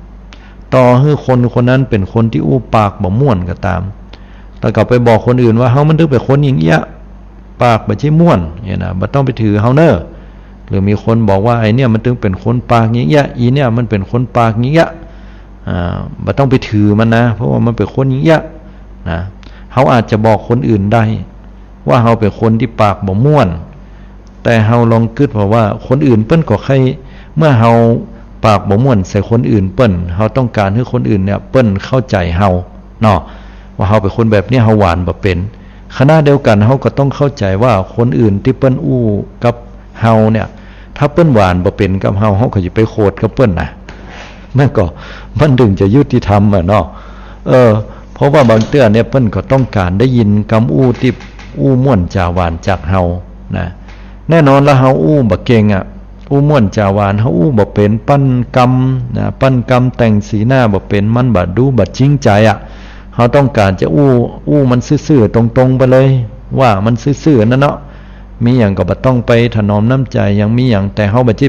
ต่อหื้อคนคนนั้นเป๋นคนตี้อู้ปากบ่ม่วนก็ต๋าม แต่กลับไปบอกคนอื่นว่า เฮามันตึงเป๋นคนอย่างเอี้ย ปากบ่ใจ้ม่วน เนี่ยนะ บ่ต้องไปถือเฮาเน่อ หรือมีคนบอกว่า ไอ้เนี่ยมันตึงเป๋นคนปากอย่างเอี้ย อีเนี่ยมันเป๋นคนปากอย่างเอี้ย อ่า บ่ต้องไปถือมันนะ เพราะว่ามันเป๋นคนอย่างเอี้ยนะ เฮาอาจจะบอกคนอื่นได้ ว่าเฮาเป๋นคนตี้ปากบ่ม่วน แต่เฮาลองกึ๊ดผ่อว่าคนอื่นเปิ้นก็ใค่ เมื่อเฮาปากบ่ม่วนใส่คนอื่นเปิ้น เฮาต้องก๋านหื้อคนอื่นเนี่ยเปิ้นเข้าใจ๋เฮาเนาะ ว่าเฮาเป๋นคนแบบนี้ เฮาหวานบ่เป๋น ขณะเดียวกั๋นเฮาก็ต้องเข้าใจ๋ว่าคนอื่นตี้เปิ้นอู้กับเฮาเนี่ย ถ้าเปิ้นหวานบ่เป๋นกับเฮา เฮาก็อย่าไปโขดกับเปิ้นนะ มันก็ มันตึงจะยุติธรรมอะเนาะ เออ เพราะว่าบางเตื้อเนี่ยเปิ้นก็ต้องก๋านได้ยินกำอู้ตี้อู้ม่วนจ๋าหวานจากเฮานะ แน่นอนละเฮาอู้บ่เก่งอะ อู้ม่วนจ๋าหวาน เฮาอู้บ่เป๋น ปั้นกำนะ ปั้นกำแต่งสีหน้าบ่เป๋น มันบ่ดูบ่จริงใจ๋อะ เฮาต้องก๋านจะอู้ อู้มันซื่อๆ ตรงๆ ไปเลย ว่ามันซื่อๆ นั่นเนาะ มีหยังก็บ่ต้องไปถนอมน้ำใจ๋หยัง มีหยัง แต่เฮาบ่ใจ้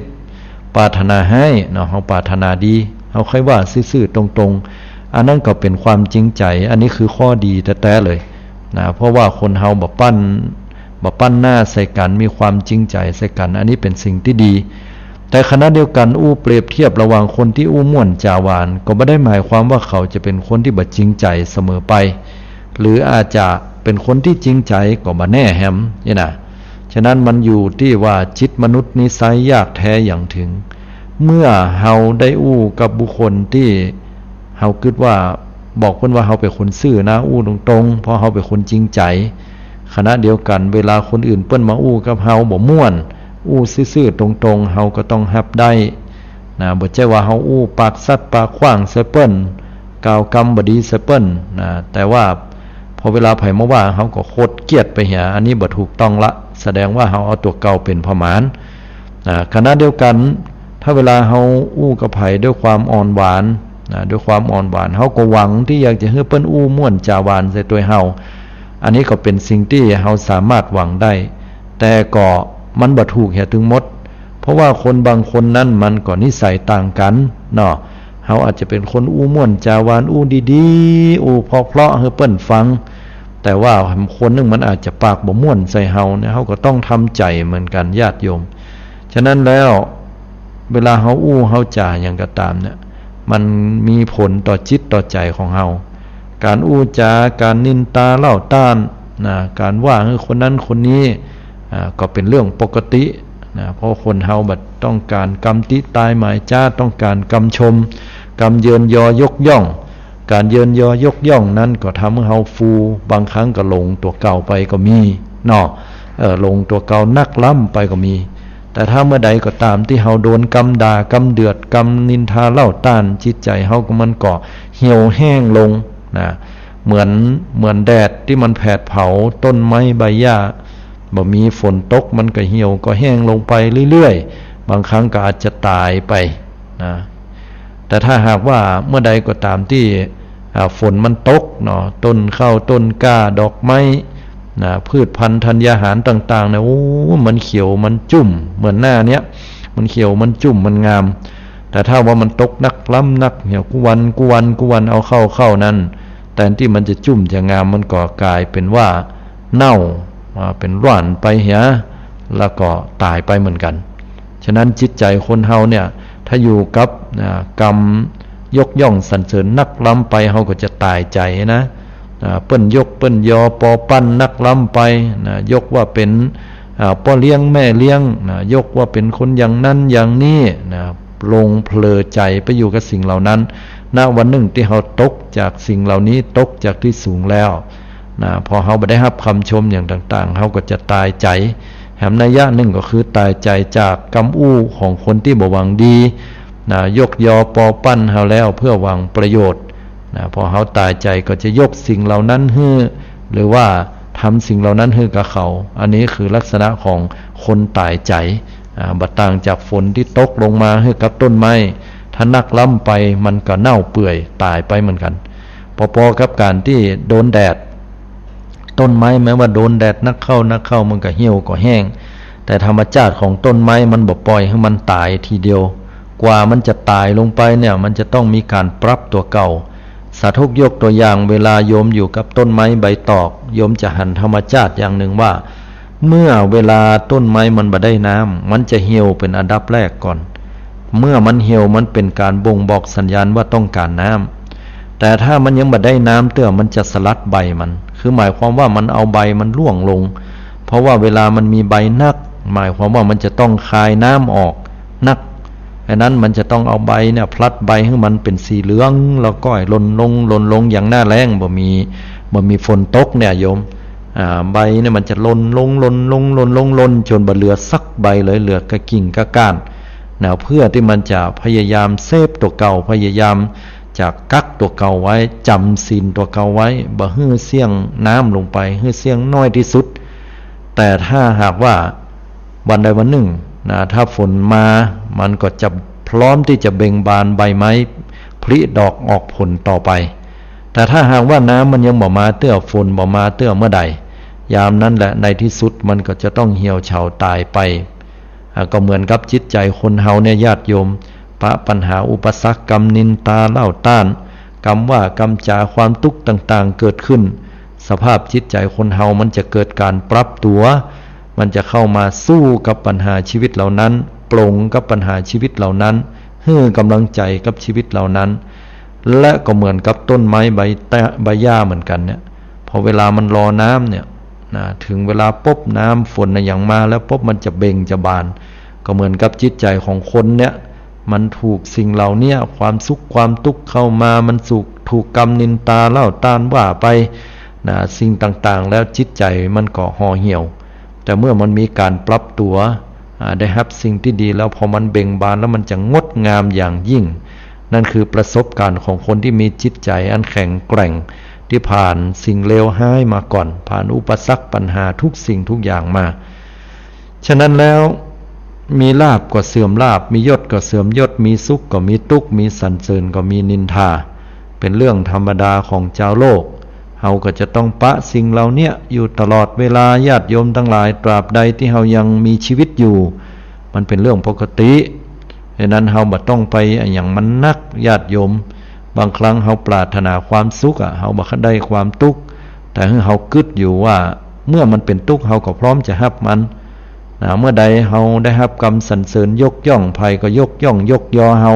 ปรารถนาฮ้ายเนาะ เฮาปรารถนาดี เฮาใค่ว่าซื่อๆ ตรงๆ อันนั้นก็เป๋นความจริงใจ๋ อันนี้คือข้อดีแต๊ๆ เลยนะ เพราะว่าคนเฮาบ่ปั้น บ่ปั้นหน้าใส่กั๋น มีความจริงใจ๋ใส่กั๋น อันนี้เป๋นสิ่งตี้ดี แต่ขณะเดียวกั๋นอู้เปรียบเทียบระหว่างคนตี้อู้ม่วนจ๋าหวาน ก็บ่ได้หมายความว่าเขาจะเป๋นคนตี้บ่จริงใจ๋เสมอไป หรืออาจจะเป๋นคนตี้จริงใจ๋ก็บ่แน่แหม นี่นะ ฉะนั้นมันอยู่ตี้ว่าจิตมนุษย์นิสัยยากแต๊หยังถึง เมื่อเฮาได้อู้กับบุคคลตี้เฮากึ๊ดว่า บอกเปิ้นว่าเฮาเป๋นคนซื่อนะ อู้ตรงๆ เพราะเฮาเป๋นคนจริงใจ๋ ขณะเดียวกั๋นเวลาคนอื่นเปิ้นมาอู้กับเฮาบ่ม่วน อู้ซื่อๆ ตรงๆ เฮาก็ต้องฮับได้นะ บ่ใจ้ว่าเฮาอู้ปากสัตย์ปากขว้างใส่เปิ้น กล่าวกำบ่ดีใส่เปิ้นนะ แต่ว่าพอเวลาใผมาว่า เฮาก็โขดเกียจไปเหีย อันนี้บ่ถูกต้องละ แสดงว่าเฮาเอาตั๋วเก่าเป๋นประมาณนะ ขณะเดียวกั๋น ถ้าเวลาเฮาอู้กับใผด้วยความอ่อนหวานนะ ด้วยความอ่อนหวาน เฮาก็หวังตี้อยากจะหื้อเปิ้นอู้ม่วนจ๋าหวานใส่ตวยเฮา อันนี้ก็เป๋นสิ่งตี้เฮาสามารถหวังได้ แต่ก็มันบ่ถูกเหียตึงหมด เพราะว่าคนบางคนนั้นมันก็นิสัยต่างกั๋นเนาะ เฮาอาจจะเป๋นคนอู้ม่วนจ๋าหวาน อู้ดีๆ อู้เพราะๆ หื้อเปิ้นฟัง แต่ว่าคนนึ่งมันอาจจะปากบ่ม่วนใส่เฮาเนี่ย เฮาก็ต้องทำใจ๋เหมือนกั๋น ญาติโยม ฉะนั้นแล้ว เวลาเฮาอู้เฮาจ๋าหยังก็ต๋ามเนี่ย มันมีผลต่อจิตต่อใจ๋ของเฮา ก๋านอู้จ๋า ก๋านนินตาเล่าต้านนะ ก๋านว่าหื้อคนนั้นคนนี้ อ่า ก็เป๋นเรื่องปกตินะ เพราะคนเฮาบ่ต้องก๋านกำติตายหมายจ๊าด ต้องก๋านกำชม กำเยินยอยกย่อง ก๋านเยินยอยกย่องนั้นก็ทำหื้อเฮาฟู บางครั้งก็หลงตั๋วเก่าไปก็มีเนาะ เออ หลงตั๋วเก่านักล้ำไปก็มี แต่ถ้าเมื่อใดก็ต๋ามตี้เฮาโดนกำด่ากำเดือด กำนินทาเล่าต้าน จิตใจ๋เฮาก็มันก็เหี่ยวแห้งลงนะ เหมือน เหมือนแดดตี้มันแผดเผาต้นไม้ใบหญ้า บ่มีฝนตกมันก็เหี่ยวก็แห้งลงไปเรื่อยๆ บางครั้งก็อาจจะต๋ายไปนะ แต่ถ้าหากว่าเมื่อใดก็ต๋ามตี้ อ่า ฝนมันตกเนาะ ต้นข้าวต้นกล้า ดอกไม้นะ พืชพัณฑ์ธัญญาหารต่างๆ เนี่ย โอ้ มันเขียวมันจุ้ม เหมือนหน้าเนี้ย มันเขียวมันจุ้มมันงาม แต่ถ้าว่ามันตกนักล้ำนักเนี่ย กู้วันกู้วันกู้วัน เอาเข้าเข้านั้น แตนตี้มันจะจุ้มจะงาม มันก็ก๋ายเป๋นว่าเน่า อ่า เป๋นร่วนไปเหีย แล้วก็ต๋ายไปเหมือนกั๋น ฉะนั้นจิตใจ๋คนเฮาเนี่ย ถ้าอยู่กับ อ่า กำยกย่องสรรเสริญนักล้ำไป เฮาก็จะต๋ายใจ๋นะ อ่า เปิ้นยกเปิ้นยอปอปั้นนักล้ำไปนะ ยกว่าเป๋น อ่า ป้อเลี้ยงแม่เลี้ยงนะ ยกว่าเป๋นคนอย่างนั้นอย่างนี้นะ หลงเผลอใจ๋ไปอยู่กับสิ่งเหล่านั้น ณ วันนึ่งตี้เฮาตกจากสิ่งเหล่านี้ ตกจากตี้สูงแล้วนะ พอเฮาบ่ได้ฮับกำชมอย่างต่างๆ เฮาก็จะตายใจ๋ แหมนัยยะนึ่งก็คือตายใจ๋จากกำอู้ของคนตี้บ่หวังดีนะ ยกยอปอปั้นเฮาแล้วเพื่อหวังประโยชน์นะ พอเฮาตายใจ๋ก็จะยกสิ่งเหล่านั้นหื้อ หรือว่าทำสิ่งเหล่านั้นหื้อกับเขา อันนี้คือลักษณะของคนตายใจ๋ อ่า บ่ต่างจากฝนตี้ตกลงมาหื้อกับต้นไม้ ถ้านักล้ำไปมันก็เน่าเปื่อยต๋ายไปเหมือนกั๋น ปอๆ กับก๋านตี้โดนแดด ต้นไม้แม้ว่าโดนแดดนักเข้านักเข้ามันก็เหี่ยวก็แห้ง แต่ธรรมจาติของต้นไม้มันบ่ปล่อยหื้อมันต๋ายทีเดียว กว่ามันจะต๋ายลงไปเนี่ย มันจะต้องมีก๋านปรับตั๋วเก่า สาธกยกตั๋วอย่าง เวลาโยมอยู่กับต้นไม้ใบตอก โยมจะหันธรรมจาติอย่างนึ่งว่า เมื่อเวลาต้นไม้มันบ่ได้น้ำ มันจะเหี่ยวเป๋นอันดับแรกก่อน เมื่อมันเหี่ยวมันเป๋นก๋านบ่งบอกสัญญาณว่าต้องก๋านน้ำ แต่ถ้ามันยังบ่ได้น้ำเตื้อ มันจะสลัดใบมัน คือหมายความว่ามันเอาใบมันร่วงลง เพราะว่าเวลามันมีใบนัก หมายความว่ามันจะต้องคายน้ำออกนัก อันนั้นมันจะต้องเอาใบเนี่ยพลัดใบหื้อมันเป๋นสีเหลือง แล้วก็หล่นลง หล่นลง อย่างหน้าแล้งบ่มี บ่มีฝนตกเนี่ยโยม อ่า ใบเนี่ยมันจะหล่นลง หล่นลง หล่นลง หล่นจ๋นบ่เหลือสักใบเลย เหลือก้ากิ่งก้าก้านนะ เพื่อตี้มันจะพยายามเซฟตั๋วเก่า พยายามจะกักตั๋วเก่าไว้ จ๋ำศีลตั๋วเก่าไว้ บ่หื้อเสี้ยงน้ำลงไป หื้อเสี้ยงน้อยตี้สุด แต่ถ้าหากว่าวันใดวันนึ่งนะ ถ้าฝนมา มันก็จะพร้อมตี้จะเบ่งบานใบไม้ผลิดอกออกผลต่อไป แต่ถ้าหากว่าน้ำมันยังบ่มาเตื้อ ฝนบ่มาเตื้อเมื่อใด ยามนั้นแหละในตี้สุดมันก็จะต้องเหี่ยวเฉาต๋ายไป อ่า ก็เหมือนกับจิตใจ๋คนเฮาเนี่ยญาติโยม ปะปัญหาอุปสรรค กำนินตาเล่าต้าน กำว่ากำจ๋า ความตุ๊กข์ต่างๆ เกิดขึ้น สภาพจิตใจ๋คนเฮามันจะเกิดก๋านปรับตั๋ว มันจะเข้ามาสู้กับปัญหาชีวิตเหล่านั้น ปลงกับปัญหาชีวิตเหล่านั้น หื้อกำลังใจ๋กับชีวิตเหล่านั้น และก็เหมือนกับต้นไม้ใบตะ ใบหญ้าเหมือนกั๋นเนี่ย พอเวลามันรอน้ำเนี่ยนะ ถึงเวลาปุ๊บ น้ำฝนน่ะหยังมาแล้วปุ๊บ มันจะเบ่งจะบาน ก็เหมือนกับจิตใจ๋ของคนเนี่ย มันถูกสิ่งเหล่าเนี้ย ความสุขความตุ๊กข์เข้ามา มันสุข ถูกกำนินตาเล่าต้านว่าไปนะ สิ่งต่างๆ แล้วจิตใจ๋มันก็ห่อเหี่ยว แต่เมื่อมันมีก๋านปรับตั๋ว อ่า ได้ฮับสิ่งตี้ดีแล้ว พอมันเบ่งบานแล้วมันจะงดงามอย่างยิ่ง นั่นคือประสบก๋ารณ์ของคนตี้มีจิตใจ๋อันแข็งแกร่ง ตี้ผ่านสิ่งเลวฮ้ายมาก่อน ผ่านอุปสรรคปัญหาทุกสิ่งทุกอย่างมา ฉะนั้นแล้ว มีลาภก็เสื่อมลาภ มียศก็เสื่อมยศ มีสุขก็มีตุ๊กข์ มีสรรเสริญก็มีนินทา เป๋นเรื่องธรรมดาของจาวโลก เฮาก็จะต้องปะสิ่งเหล่าเนี้ยอยู่ตลอดเวลา ญาติโยมตังหลาย ตราบใดตี้เฮายังมีชีวิตอยู่ มันเป๋นเรื่องปกติ ฉะนั้นเฮาบ่ต้องไปอะหยังมันนัก ญาติโยม บางครั้งเฮาปรารถนาความสุขอะ เฮาบ่ได้ความตุ๊กข์ แต่หื้อเฮากึ๊ดอยู่ว่า เมื่อมันเป๋นตุ๊กข์ เฮาก็พร้อมจะฮับมันนะ เมื่อใดเฮาได้ฮับกำสรรเสริญยกย่อง ใผก็ยกย่องยกยอเฮา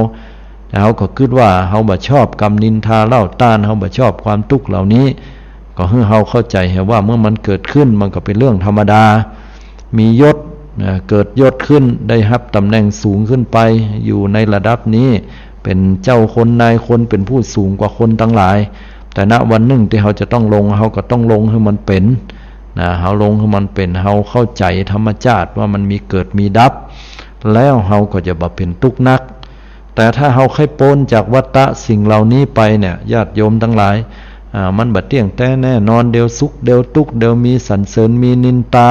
แต่เฮาก็กึ๊ดว่าเฮาบ่ชอบกำนินทาเล่าต้าน เฮาบ่ชอบความตุ๊กข์เหล่านี้ ก็หื้อเฮาเข้าใจ๋เหียว่าเมื่อมันเกิดขึ้น มันก็เป๋นเรื่องธรรมดา มียศนะ เกิดยศขึ้น ได้ฮับต๋ำแหน่งสูงขึ้นไป อยู่ในระดับนี้ เป๋นเจ้าคนนายคน เป๋นผู้สูงกว่าคนตังหลาย แต่ณวันนึ่งตี้เฮาจะต้องลง เฮาก็ต้องลงหื้อมันเป๋นนะ เฮาลงหื้อมันเป๋น เฮาเข้าใจ๋ธรรมจาติว่ามันมีเกิดมีดับ แล้วเฮาก็จะบ่เป๋นตุ๊กข์นัก แต่ถ้าเฮาใค่ป๊นจากวัฏฏะสิ่งเหล่านี้ไปเนี่ย ญาติโยมตังหลาย อ่า มันบ่เตี้ยงแต๊แน่นอน เดี๋ยวสุข เดี๋ยวตุ๊กข์ เดี๋ยวมีสรรเสริญ มีนินตา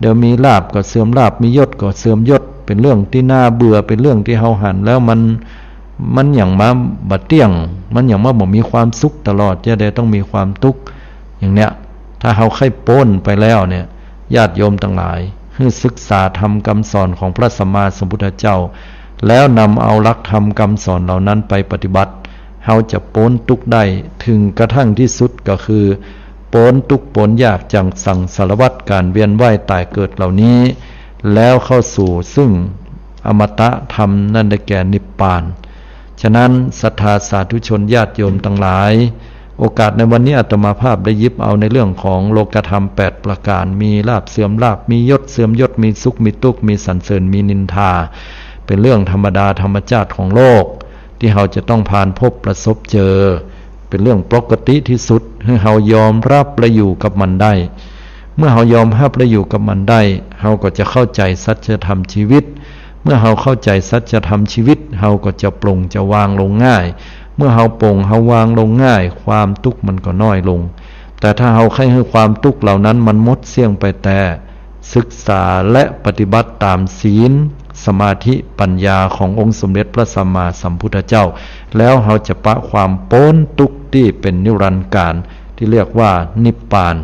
เดี๋ยวมีลาภก็เสื่อมลาภ มียศก็เสื่อมยศ เป๋นเรื่องตี้น่าเบื่อ เป๋นเรื่องตี้เฮาหันแล้วมัน มันหยังมาบ่เตี้ยง มันหยังมาบ่มีความสุขตลอด จะได้ต้องมีความตุ๊กข์ อย่างเนี้ย ถ้าเฮาใค่ป๊นไปแล้วเนี่ย ญาติโยมตังหลาย หื้อศึกษาธรรมกำสอนของพระสัมมาสัมพุทธเจ้า แล้วนำเอาหลักธรรมกำสอนเหล่านั้นไปปฏิบัติ เฮาจะป๊นตุ๊กข์ได้ เถิงกระทั่งตี้สุดก็คือ ป๊นตุ๊กข์ป๊นยากจากสังสารวัฏก๋านเวียนว่ายต๋ายเกิดเหล่านี้ แล้วเข้าสู่ซึ่งอมตะธรรม นั่นได้แก่นิพพาน ฉะนั้นศรัทธาสาธุชนญาติโยมตังหลาย โอกาสในวันนี้อาตมาภาพได้หยิบเอาในเรื่องของโลกธรรมแปดประการ มีลาภเสื่อมลาภ มียศเสื่อมยศ มีสุขมีตุ๊กข์ มีสรรเสริญมีนินทา เป็นเรื่องธรรมดาธรรมชาติของโลก ตี้เฮาจะต้องผ่านพบประสบเจอ เป็นเรื่องปกติที่สุด หื้อเฮายอมฮับและอยู่กับมันได้ เมื่อเฮายอมฮับและอยู่กับมันได้ เฮาก็จะเข้าใจ๋สัจธรรมชีวิต เมื่อเฮาเข้าใจ๋สัจธรรมชีวิต เฮาก็จะปลงจะวางลงง่าย เมื่อเฮาปลงเฮาวางลงง่าย ความตุ๊กข์มันก็น้อยลง แต่ถ้าเฮาใค่หื้อความตุ๊กข์เหล่านั้นมันหมดเสี้ยงไปแต๊ ศึกษาและปฏิบัติต๋ามศีล สมาธิ ปัญญาขององค์สมเด็จพระสัมมาสัมพุทธเจ้า แล้วเฮาจะปะความป๊นตุ๊กข์ตี้เป๋นนิรันดร์กาล ตี้เรียกว่านิพพาน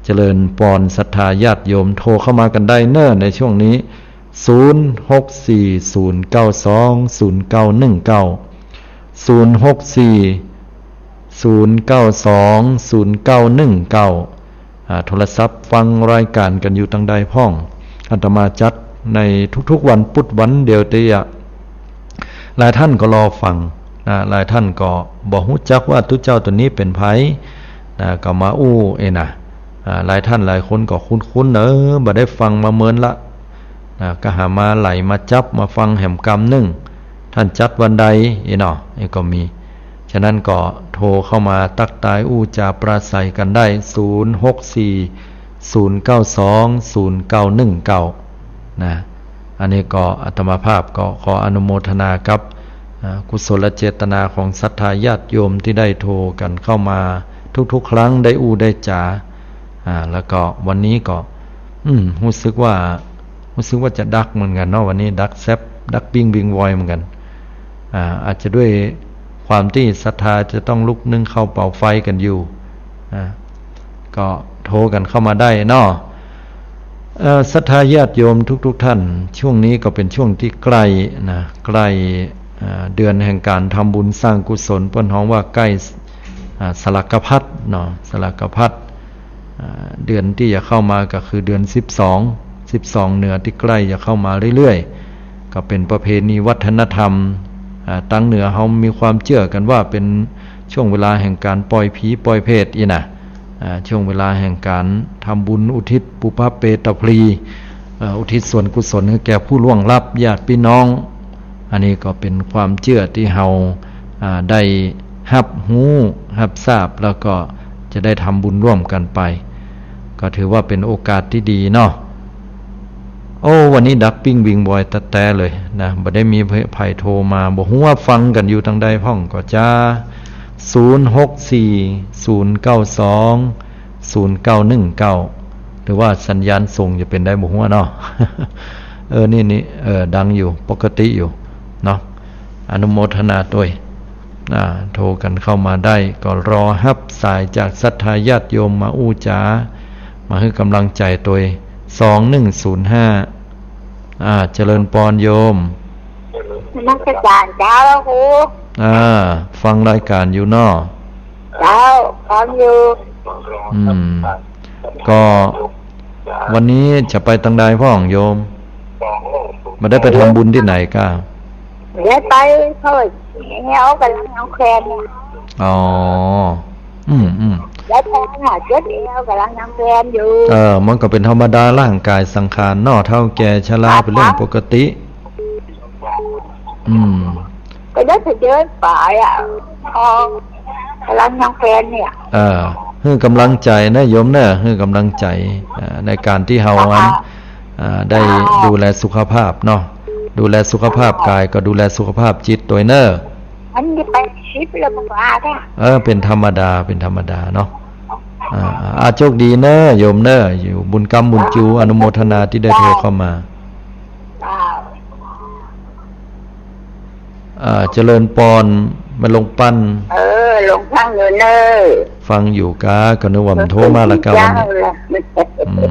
เจริญปอนศรัทธาญาติโยม โทรเข้ามากั๋นได้เน่อในช่วงนี้ ศูนย์หกสี่ ศูนย์เก้าสอง ศูนย์เก้าหนึ่งเก้า ศูนย์หกสี่ ศูนย์เก้าสอง ศูนย์เก้าหนึ่งเก้า อ่า โทรศัพท์ฟังรายก๋านกั๋นอยู่ตางใดพ่อง อาตมาจัดในทุกๆวันปุ๊ดวันเดียวเตียะ หลายท่านก็รอฟังนะ หลายท่านก็บ่ฮู้จักว่าตุ๊เจ้าต๋นนี้เป๋นใผนะ ก็มาอู้เอยนะ อ่า หลายท่านหลายคนก็คุ้นๆ เออ บ่ได้ฟังมาเมินละนะ ก็หามาไหลมาจับมาฟังแหมกำนึ่ง ท่านจัดวันใดเอยเนาะ เอยก็มี ฉะนั้นก็โทรเข้ามาตั๊กตายอู้จ๋าปราศรัยกั๋นได้ ศูนย์หกสี่ ศูนย์เก้าสอง ศูนย์เก้าหนึ่งเก้า นะ อันนี้ก็อาตมาภาพก็ขออนุโมทนากับ อ่า กุศลเจตนาของศรัทธาญาติโยมตี้ได้โทรกั๋นเข้ามาทุกๆครั้ง ได้อู้ได้จ๋า อ่า แล้วก็วันนี้ก็ อืม ฮู้สึกว่า ฮู้สึกว่าจะดักเหมือนกั๋นเนาะ วันนี้ดักแซบ ดักปิ้งบิงวอยเหมือนกั๋น อ่า อาจจะด้วยความตี้ศรัทธาจะต้องลุกนึ่งข้าวเป่าไฟกั๋นอยู่ อ่า ก็โทรกั๋นเข้ามาได้เนาะ เอ่อ ศรัทธาญาติโยมทุกๆท่าน ช่วงนี้ก็เป๋นช่วงตี้ใก้นะ ใก้ อ่า เดือนแห่งก๋านทำบุญสร้างกุศล เปิ้นฮ้องว่าใก้ อ่า สลากภัตเนาะ สลากภัต อ่า เดือนตี้จะเข้ามาก็คือเดือนสิบสอง สิบสองเหนือตี้ใก้จะเข้ามาเรื่อยๆ ก็เป๋นประเพณีวัฒนธรรม อ่า ตางเหนือเฮามีความเจื้อกั๋นว่าเป๋นช่วงเวลาแห่งก๋านป่อยผีป่อยเปรตอี้นะ อ่า ช่วงเวลาแห่งก๋านทำบุญอุทิศปุพพเปตพลี เอ่อ อุทิศส่วนกุศลหื้อแก่ผู้ล่วงลับญาติปี้น้อง อันนี้ก็เป๋นความเจื้อตี้เฮา อ่า ได้ฮับฮู้ฮับทราบ แล้วก็จะได้ทำบุญร่วมกั๋นไป ก็ถือว่าเป๋นโอกาสตี้ดีเนาะ โอ้ วันนี้ดักปิ้งบิงบอยแต๊ๆเลยนะ บ่ได้มีใผโทรมา บ่ฮู้ว่าฟังกั๋นอยู่ตางใดพ่อง ก็จะ ศูนย์หกสี่ ศูนย์เก้าสอง ศูนย์เก้าหนึ่งเก้า หรือว่าสัญญาณส่งจะเป๋นได้บ่ฮู้เนาะ เออ นี่ นี่ เออ ดังอยู่ ปกติอยู่เนาะ อนุโมทนาตวย อ่า โทรกั๋นเข้ามาได้ ก็รอฮับสายจากศรัทธาญาติโยมมาอู้จ๋า มาหื้อก๋ำลังใจ๋ตวย สองหนึ่งศูนย์ห้า อ่า เจริญปอนโยม นมัสก๋านเจ้าครู อ่า ฟังรายก๋านอยู่เนาะ เจ้า ฟังอยู่ อืม ก็วันนี้จะไปตางใดพ่องโยม บ่ได้ไปทำบุญตี้ไหนก้า ได้ไปเปิดแอวกับหลังน้องแคนเนี่ย อ๋อ อืม อืม ได้ไปหาเจ็บแอวกับหลังน้องแคนอยู่ เออ มันก็เป๋นธรรมดาร่างก๋ายสังขารเนาะ เฒ่าแก่ชราเป๋นเรื่องปกติ อืม ก็ได้ไปเดินป่าอ่ะ พอกับหลังน้องแคนเนี่ย เออ หื้อก๋ำลังใจ๋นะโยมเนาะ หื้อก๋ำลังใจ๋ อ่า ในก๋านตี้เฮาอัน อ่า ได้ดูแลสุขภาพเนาะ ดูแลสุขภาพก๋ายก็ดูแลสุขภาพจิตตวยเนาะ มันจะไปสิบแล้วบ่ว่าแท้ เออ เป๋นธรรมดา เป๋นธรรมดาเนาะ อ่า อ่า โชคดีเนาะโยมเนาะ อยู่บุญกำบุญจู อนุโมทนาตี้ได้โทรเข้ามา เจ้า อ่า เจริญปอน แม่หลวงปัน เออ หลวงฟังอยู่เนาะ ฟังอยู่ก้า ก็นึกว่ามันโทรมาละก้าวันนี้ เจ้าละ อื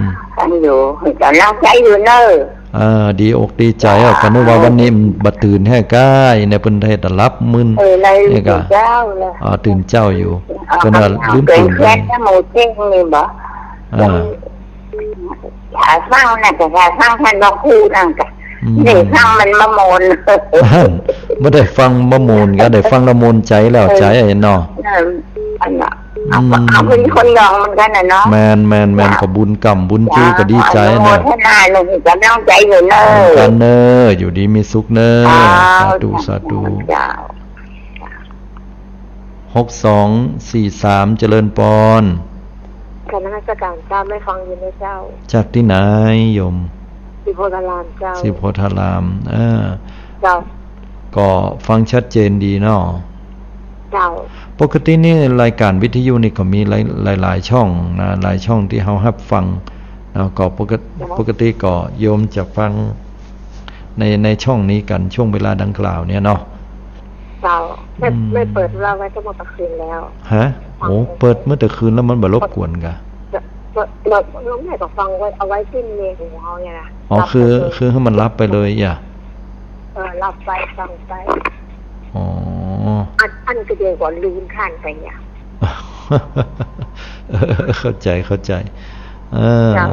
ม ฟังอยู่ ก๋ำลังใจ๋อยู่เนาะ อ่า ดีอกดีใจ๋อ่ะ ก็นึกว่าวันนี้มันบ่ตื่นแฮะก้า ในเปิ้นเทศน์หลับมึน เออ ใน นี่ก้า เจ้าละ อ่า ตื่นเจ๊าอยู่ เออ ก็น่าลืมตื่น แคทนะ หมู่เจ๊งนี่บ่ อ่า ถ้าฟังน่ะ ก็ถ้าฟังท่านบ่ฮู้นั่นก็ อืม ได้ฟังมันบ่ม่วน บ่ได้ฟังบ่ม่วน ก็ได้ฟังแล้วม่วนใจ๋แล้ว เออ ใจ๋เนาะ เออ อันน่ะ อืม เขาก็ เขาก็เป๋นคนหนองเหมือนกั๋นน่ะเนาะ แม่น แม่น แม่น เจ้า ก็บุญกรรมบุญจื้อ เจ้า ก็ดีใจ๋ ขออนุโมทนา เนาะ ลูกจะน้องใจ๋อยู่เน่อ เหมือนกั๋นเน่อ อยู่ดีมีสุขเน่อ เจ้า สาธุ สาธุ เจ้า หกสองสี่สาม เจริญปอน กราบนมัสก๋านเจ้า แม่ฟังอยู่นะเจ้า จากตี้ไหนโยม ศรีโพธารามเจ้า ศรีโพธาราม เออ เจ้า ก็ฟังชัดเจนดีเนาะ เจ้า ปกตินี่รายการวิทยุนี่ก็มีหลาย หลายๆ ช่องนะ หลายช่องตี้เฮาฮับฟัง แล้วก็ปกติ เจ้า ปกติก็โยมจะฟังใน ในช่องนี้กั๋นช่วงเวลาดังกล่าวเนี่ยเนาะ เจ้า แม่ อืม แม่เปิดไว้ตั้งแต่เมื่อคืนแล้ว ฮะ ฟัง โอ้ เปิดเมื่อแต่คืนแล้วมันบ่รบกวนกะ เปิด เปิด เปิด แม่ก็ฟังไว้ เอาไว้ตี้เมนหัวเฮาเนี่ยนะ อ๋อ หลับ คือ ไปเลย คือหื้อมันหลับไปเลยอ่ะ เออ หลับไป ฟังไป อ๋อ อัน อันก็เดี๋ยวก่อนลืมข้านไปเนี่ย เออ เข้าใจ๋ เข้าใจ๋ เออ เจ้า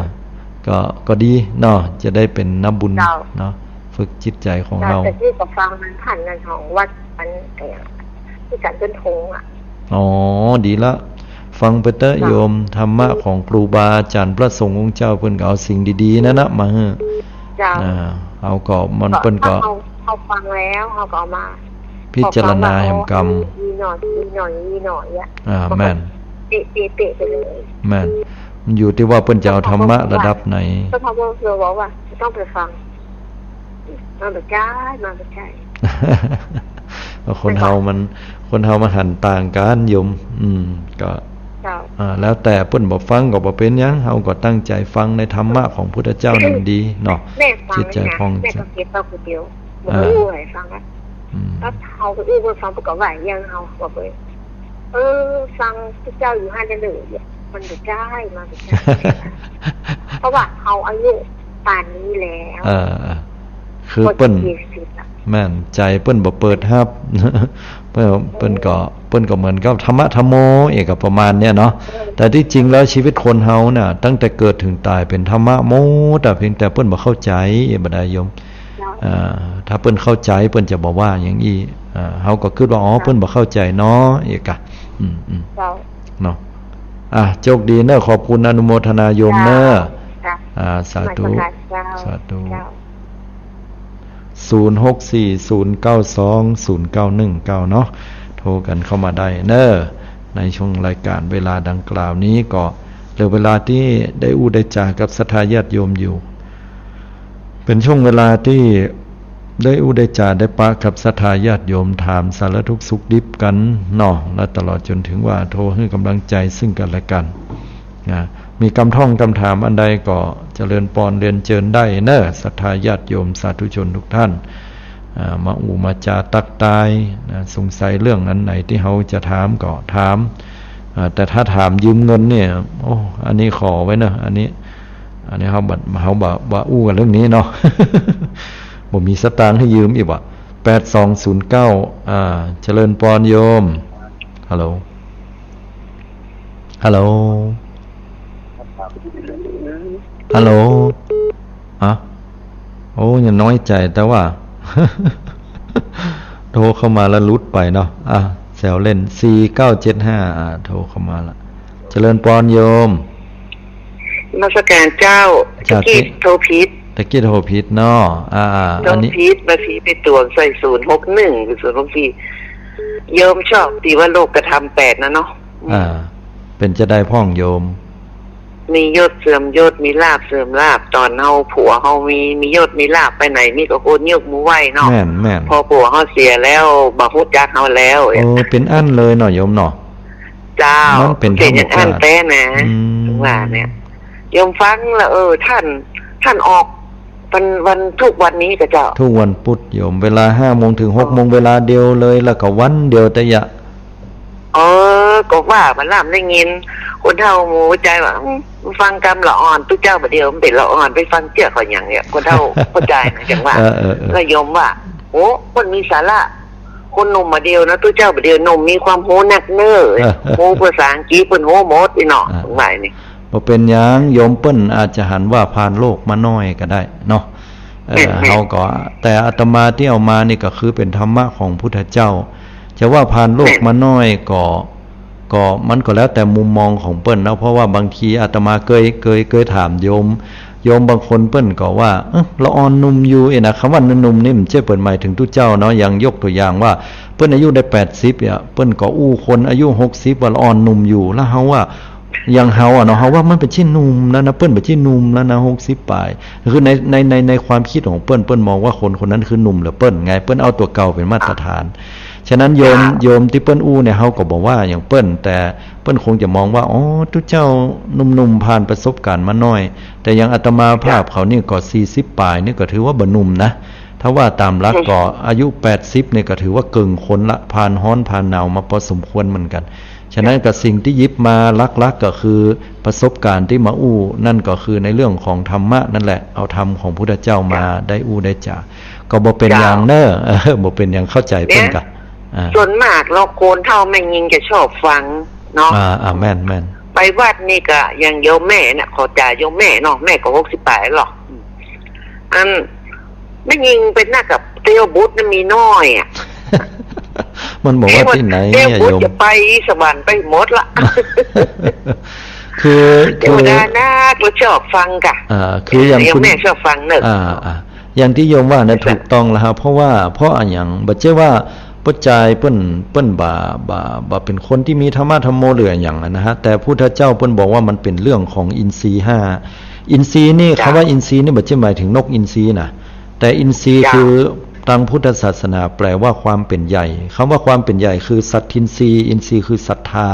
ก็ ก็ดีเนาะ จะได้เป๋นน้ำบุญ เจ้า เนาะ ฝึกจิตใจ๋ของ เจ้า เฮา แต่ตี้ก็ฟังมันผ่านงานของวัดอัน เอ่อ ตี้สันต้นธงอ่ะ อ๋อ ดีละ ฟังไปเต๊อะ เจ้า โยม ธรรมะของครูบาอาจ๋ารย์พระสงฆ์องค์เจ้า เปิ้นก็เอาสิ่งดีๆ นั่นนะมาหื้อ เจ้า อ่า เฮาก็ มัน ก็ เปิ้นก็ ถ้าเฮา เฮาฟังแล้ว เฮาก็เอามา พิจารณาแหมกำ พอฟังว่า อ๋อ อีหน่อย อีหน่อย อีหน่อยอ่ะ อ่า มันก็ แม่น เป๊ะ เป๊ะ เป๊ะไปเลย แม่น มันอยู่ตี้ว่าเปิ้นจะเอาธรรมะระดับไหน ก็พระพุทธเจ้าบอกว่าต้องไปฟัง มันบ่ใจ้ มันบ่ใจ้ คนเฮามัน คนเฮามันหันต่างกั๋นโยม อืม ก็ เจ้า อ่า แล้วแต่เปิ้นบ่ฟังก็บ่เป๋นหยัง เฮาก็ตั้งใจ๋ฟังในธรรมะของพุทธเจ้านี่มันดีเนาะ แม่ฟัง จิตใจ๋ เนี่ย ผ่องใจ๋ แม่ก็เก็บเอาคนเดียว อ่า บ่อู้หื้อใผฟังอ่ะ อืม ถ้าเฮาไปอู้หื้อเปิ้นฟัง เปิ้นก็ว่าอย่างเฮา บอกเลย เออ ฟังพระเจ้าอยู่หั้นเน่อ มันบ่ใจ้ มันบ่ใจ้ เพราะว่าเฮาอายุป่านนี้แล้ว เออ คือเปิ้น เจ็ดสิบแล้ว แม่น ใจ๋เปิ้นบ่เปิดฮับ เปิ้น เปิ้นก็ เปิ้นก็เหมือนกับธรรมะธรรมโม เอกประมาณเนี่ยเนาะ เออ แต่ตี้จริงแล้วชีวิตคนเฮาน่ะ ตั้งแต่เกิดเถิงต๋ายเป๋นธรรมะหมดอะ เพียงแต่เปิ้นบ่เข้าใจ๋ บ่ดายโยม เจ้า อ่า ถ้าเปิ้นเข้าใจ๋ เปิ้นจะบ่ว่าหยังอี้ อ่า เฮาก็กึ๊ดว่า อ๋อ เจ้า เปิ้นบ่เข้าใจ๋เนาะ เอกะ อืม อืม เจ้า เนาะ อ่ะ โชคดีเน่อ ขอบคุณอนุโมทนาโยมเน่อ เจ้า เจ้า อ่า สาธุ นมัสก๋านเจ้า สาธุ เจ้า ศูนย์หกสี่ศูนย์เก้าสองศูนย์เก้าหนึ่งเก้า เนาะ โทรกั๋นเข้ามาได้เน่อ ในช่วงรายการเวลาดังกล่าวนี้ก็เหลือเวลาตี้ได้อู้ได้จ๋ากับศรัทธาญาติโยมอยู่ เป๋นช่วงเวลาตี้ได้อู้ได้จ๋าได้ปะกับศรัทธาญาติโยม ถามสารทุกข์สุขดิบกั๋นเนาะ และตลอดจ๋นเถิงว่าโทรหื้อกำลังใจ๋ซึ่งกั๋นและกั๋นนะ มีกำท่องกำถามอันใดก็เจริญปอนเรียนเจิญได้เน่อ ศรัทธาญาติโยมสาธุชนทุกท่าน อ่า มาอู้มาจ๋าตั๊กตายนะ สงสัยเรื่องอันไหนตี้เฮาจะถามก็ถาม อ่า แต่ถ้าถามยืมเงินเนี่ย โอ้ อันนี้ขอไว้เน่อ อันนี้ อันนี้เฮาบ่ เฮาบ่ บ่อู้กั๋นเรื่องนี้เนาะ บ่มีสตางค์หื้อยืมอีกว่ะ แปดสองศูนย์เก้า อ่า เจริญปอนโยม ฮัลโหล ฮัลโหล ฮัลโหล ฮะ โอ้ อย่าน้อยใจ๋แต่ว่า โทรเข้ามาแล้วหลุดไปเนาะ อ่ะ แซวเล่น สี่เก้าเจ็ดห้า อ่ะ โทรเข้ามาละ เจริญปอนโยม นมัสก๋านเจ้า เจ้า ตะกี้โทรผิด ตะกี้โทรผิดเนาะ อ่า โทรผิด อันนี้ บ่าสีไปตวงใส่ศูนย์หกหนึ่ง หรือศูนย์หกสี่ โยมชอบตี้ว่าโลกธรรมแปดนะเนาะ อ่า เป๋นจาใดพ่องโยม มียศเสื่อมยศ มีลาภเสื่อมลาภ ต๋อนเฮาผัวเฮามี มียศมีลาภไปไหน มีก็คนยกมือไหว้เนาะ แม่น แม่น พอผัวเฮาเสียแล้ว บ่ฮู้จักเฮาแล้ว เออ เป๋นอั้นเลยเนาะโยมเนาะ เจ้า มันเป๋น เป๋นอย่างอั้นแต๊นะ อืม ถึงว่าเนี่ย โยมฟังแล้ว เออ ท่าน ท่านออกวัน วัน ทุกวันนี้กะเจ้า ทุกวันพุธโยม เวลาห้าโมงเถิงหกโมง เวลาเดียวเลย แล้วก็วันเดียวแต่ยะ เออ ก็ว่ามาล่ำได้ยิน คนเฒ่าหมู่จายว่า อืม ฟังกำละอ่อน ตุ๊เจ้าบ่าเดียวมันเป๋นละอ่อน ไปฟังเจื้อเขาหยังเนี่ย คนเฒ่าเข้าใจ๋นะ จังว่า เออ เออ เออ แล้วโยมว่า โอ้ มันมีสาระ คนหนุ่มบ่าเดียวนะ ตุ๊เจ้าบ่าเดียวหนุ่มมีความฮู้นักเน้อ เออ ฮู้ภาษาอังกฤษเปิ้นฮู้หมดนี่เนาะ อ่า สงสัยนี่ บ่เป๋นหยัง โยมเปิ้นอาจจะหันว่าผ่านโลกมาน้อยก็ได้เนาะ เออ แม่นๆ เฮาก็ แต่อาตมาตี้เอามานี่ก็คือเป๋นธรรมะของพุทธเจ้า จะว่าผ่านโลกมาน้อยก็ ก็มันก็แล้วแต่มุมมองของเปิ้นเนาะ เพราะว่าบางทีอาตมาเกย เกย เกยถามโยม โยมบางคนเปิ้นก็ว่า เอ๊ะ ละอ่อนหนุ่มอยู่ เอ๊ะนะ กำว่าหนุ่มนี่มันบ่ใจ้เปิ้นหมายเถิงตุ๊เจ้าเนาะ อย่างยกตั๋วอย่างว่า เปิ้นอายุได้แปดสิบเนี่ย เปิ้นก็อู้คนอายุหกสิบว่าละอ่อนหนุ่มอยู่ แล้วเฮาว่า อย่างเฮาอะเนาะ เฮาว่ามันบ่ใจ้หนุ่มแล้วนะ เปิ้นบ่ใจ้หนุ่มแล้วนะ หกสิบป๋าย คือใน ใน ใน ในความกึ๊ดของเปิ้น เปิ้นมองว่าคนคนนั้นคือหนุ่มเหลือเปิ้นไง เปิ้นเอาตั๋วเก่าเป๋นมาตรฐาน ฉะนั้นโยม โยมตี้เปิ้นอู้เนี่ย เฮาก็บ่ว่าหยังเปิ้น แต่เปิ้นคงจะมองว่า อ๋อ ตุ๊เจ้าหนุ่มๆ ผ่านประสบการณ์มาน้อย แต่อย่างอาตมาภาพเขานี่ก็สี่สิบป๋ายนี่ก็ถือว่าบ่หนุ่มนะ ถ้าว่าต๋ามหลักก็อายุแปดสิบนี่ก็ถือว่าเกิ่งคนละ ผ่านฮ้อนผ่านหนาวมาปอสมควรเหมือนกั๋น ฉะนั้นก็สิ่งตี้หยิบมาหลักๆ ก็คือประสบการณ์ตี้มาอู้ นั่นก็คือในเรื่องของธรรมะนั่นแหละ เอาธรรมของพุทธเจ้ามาได้อู้ได้จ๋า ก็บ่เป๋นหยังเน่อ เออ บ่เป๋นหยัง เข้าใจ๋เปิ้นก่ะ อ่า ส่วนมากแล้วคนเฒ่าแม่ญิงจะชอบฟังเนาะ อ่า อ่า แม่น แม่น ไปวัดนี่ก็อย่างโยมแม่น่ะ ขอจ๋าโยมแม่เนาะ แม่ก็หกสิบป๋ายแล้ว อันแม่ญิงไปนักกับเตียวบุตรน่ะมีน้อยอะ มันบอกว่าตี้ไหนเนี่ยโยม เตียวบุตรจะไปสวรรค์ไปหมดละ คือ เทวดานักก็ชอบฟังก่ะ อ่า คืออย่าง โยมแม่ชอบฟังเน่อ อ่า อ่า อย่างตี้โยมว่านะ ถูกต้องแล้วครับ เพราะว่า เพราะอะหยัง บ่ใจ้ว่าป้อจายเปิ้น เปิ้นบ่า บ่า บ่าเป๋นคนตี้มีธรรมะธรรมโมหรืออะหยังอะนะฮะ แต่พุทธเจ้าเปิ้นบอกว่ามันเป๋นเรื่องของอินทรีย์ห้า อินทรีย์นี่ คำว่าอินทรีย์นี่บ่ใจ้หมายเถิงนกอินทรีนะ แต่อินทรีย์คือ ตางพุทธศาสนาแปลว่าความเป๋นใหญ่ คำว่าความเป๋นใหญ่คือสัตทินทรีย์ อินทรีย์คือศรัทธา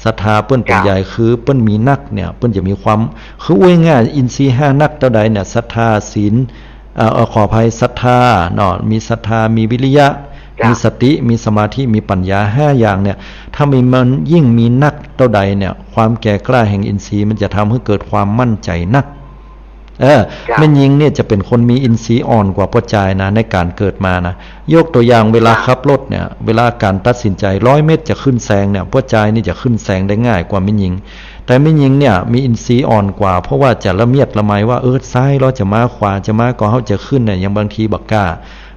ศรัทธาเปิ้นเป๋นใหญ่ คือเปิ้นมีนักเนี่ย เปิ้นจะมีความ คืออู้ง่ายๆ อินทรีย์ห้านักเต้าใดเนี่ย ศรัทธา ศีล เอ่อ เอ่อ ขออภัย ศรัทธาเนาะ มีศรัทธา มีวิริยะ มีสติ มีสมาธิ มีปัญญา ห้าอย่างเนี่ย ถ้ามีมันยิ่งมีนักเต้าใดเนี่ย ความแก่กล้าแห่งอินทรีย์มันจะทำหื้อเกิดความมั่นใจ๋นัก เออ แม่ญิงเนี่ยจะเป๋นคนมีอินทรีย์อ่อนกว่าป้อจายนะ ในก๋านเกิดมานะ ยกตั๋วอย่างเวลาขับรถเนี่ย เวลาก๋านตัดสินใจ๋ร้อยเมตรจะขึ้นแซงเนี่ย ป้อจายนี่จะขึ้นแซงได้ง่ายกว่าแม่ญิง แต่แม่ญิงเนี่ยมีอินทรีย์อ่อนกว่า เพราะว่าจะละเมียดละไมว่า เออ ซ้ายลอจะมา ขวาจะมา ก่อเฮาจะขึ้นเนี่ย ยังบางทีบ่กล้า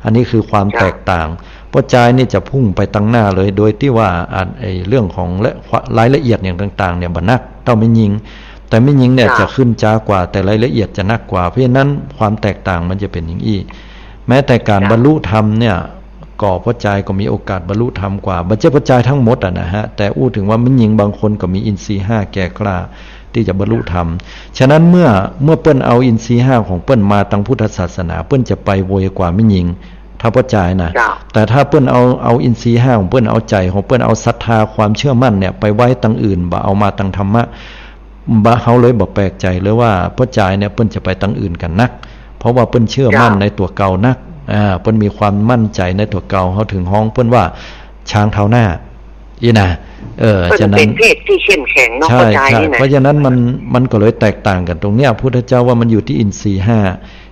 อันนี้คือความแตกต่าง ป้อจายนี่จะพุ่งไปตังหน้าเลย โดยตี้ว่า อ่า ไอ้เรื่องของละ รายละเอียดอย่างต่างๆ เนี่ยบ่นักเต้าแม่ญิง แต่แม่ญิงเนี่ยจะขึ้นจ๊ากว่า แต่รายละเอียดจะนักกว่า เพราะฉะนั้นความแตกต่างมันจะเป๋นอย่างอี้ แม้แต่ก๋านบรรลุธรรมเนี่ย ก็ป้อจายก็มีโอกาสบรรลุธรรมกว่า บ่ใจ้ป้อจายทั้งหมดอะนะฮะ แต่อู้เถิงว่าแม่ญิงบางคนก็มีอินทรีย์ห้าแก่กล้าตี้จะบรรลุธรรม ฉะนั้นเมื่อ เมื่อเปิ้นเอาอินทรีย์ห้าของเปิ้นมาตังพุทธศาสนา เปิ้นจะไปไวกว่าแม่ญิง ถ้าป้อจายนะ แต่ถ้าเปิ้นเอา เอาอินทรีย์ห้าของเปิ้น เอาใจ๋ของเปิ้น เอาศรัทธาความเชื่อมั่นเนี่ยไปไว้ตังอื่น บ่เอามาตังธรรมะ บ่ เฮาเลยบ่แปลกใจ๋เลยว่าป้อจายเนี่ยเปิ้นจะไปตังอื่นกั๋นนัก เพราะว่าเปิ้นเชื่อมั่นในตั๋วเก่านัก อ่า เปิ้นมีความมั่นใจ๋ในตั๋วเก่า เฮาเถิงฮ้องเปิ้นว่าช้างเท้าหน้า อี้นะ เออ เปิ้น ฉะนั้น เป๋นเพศตี้เข้มแข็งเนาะ ใช่ ป้อจาย ใช่ นี่นะ เพราะฉะนั้นมัน มันก็เลยแตกต่างกั๋นตรงเนี้ย พุทธเจ้าว่ามันอยู่ตี้อินทรีย์ห้า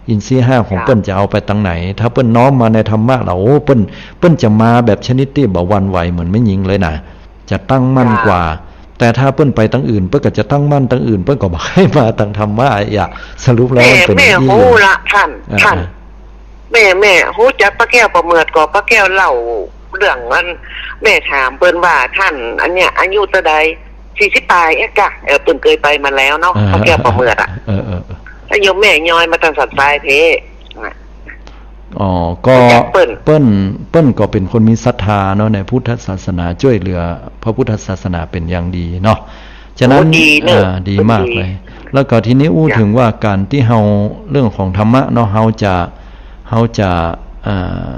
อินทรีย์ห้าของเปิ้นจะเอาไปตังไหน ถ้าเปิ้นน้อมมาในธรรมะแล้ว โอ้ เปิ้น เปิ้นจะมาแบบชนิดตี้บ่หวั่นไหวเหมือนแม่ญิงเลยนะ จะตั้งมั่นกว่า แต่ถ้าเปิ้นไปตังอื่น เปิ้นก็จะตั้งมั่นตังอื่น เปิ้นก็บ่ใค่มาตังธรรมะอะ สรุปแล้วมันเป๋นอย่างอี้ แม่ฮู้ละต้าน อ่า ต้าน แม่ แม่ฮู้จักป้าแก้วประเมิดก่อ ป้าแก้วเล่าเรื่องอัน แม่ถามเปิ้นว่า ต้าน อันเนี้ยอายุเต้าใด สี่สิบป๋ายเอ๊ะก่ะ เออ เปิ้นเกยไปมาแล้วเนาะ อ่า ป้าแก้วประเมิดอะ เออ เออ เออ แล้วโยมแม่ย้อยมาตังสันทรายเพ อ๋อ ก็ ฮู้จักเปิ้น เปิ้น เปิ้นก็เป๋นคนมีศรัทธาเนาะ ในพุทธศาสนา จ้วยเหลือพระพุทธศาสนาเป๋นอย่างดีเนาะ ฉะนั้น โอ้ ดีเนอะ อ่า ดีมากเลย เปิ้นดี แล้วก็ทีนี้อู้เถิงว่าก๋านตี้เฮา เรื่องของธรรมะเนาะ เฮาจะ เฮาจะ อ่า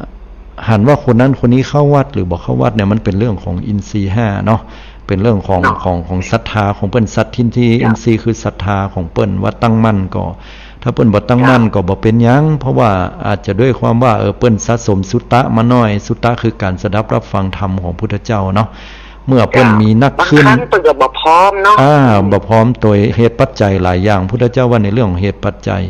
หันว่าคนนั้นคนนี้เข้าวัดหรือบ่เข้าวัดเนี่ย มันเป๋นเรื่องของอินทรีย์ห้าเนาะ เป๋นเรื่องของ เนาะ ของ ของศรัทธาของเปิ้น สัตทินทรีย์ เนาะ อินทรีย์คือศรัทธาของเปิ้น ว่าตั้งมั่นก่อ ถ้าเปิ้นบ่ตั้งมั่น เจ้า ก็บ่เป๋นหยัง เพราะว่าอาจจะด้วยความว่า เออ เปิ้นสะสมสุตตะมาน้อย สุตตะคือก๋านสดับรับฟังธรรมของพุทธเจ้าเนาะ เมื่อเปิ้น เจ้า มีนักขึ้น บางครั้งเปิ้นก็บ่พร้อมเนาะ อ่า บ่พร้อมโตยเหตุปัจจัยหลายอย่าง พุทธเจ้าว่าในเรื่องของเหตุปัจจัย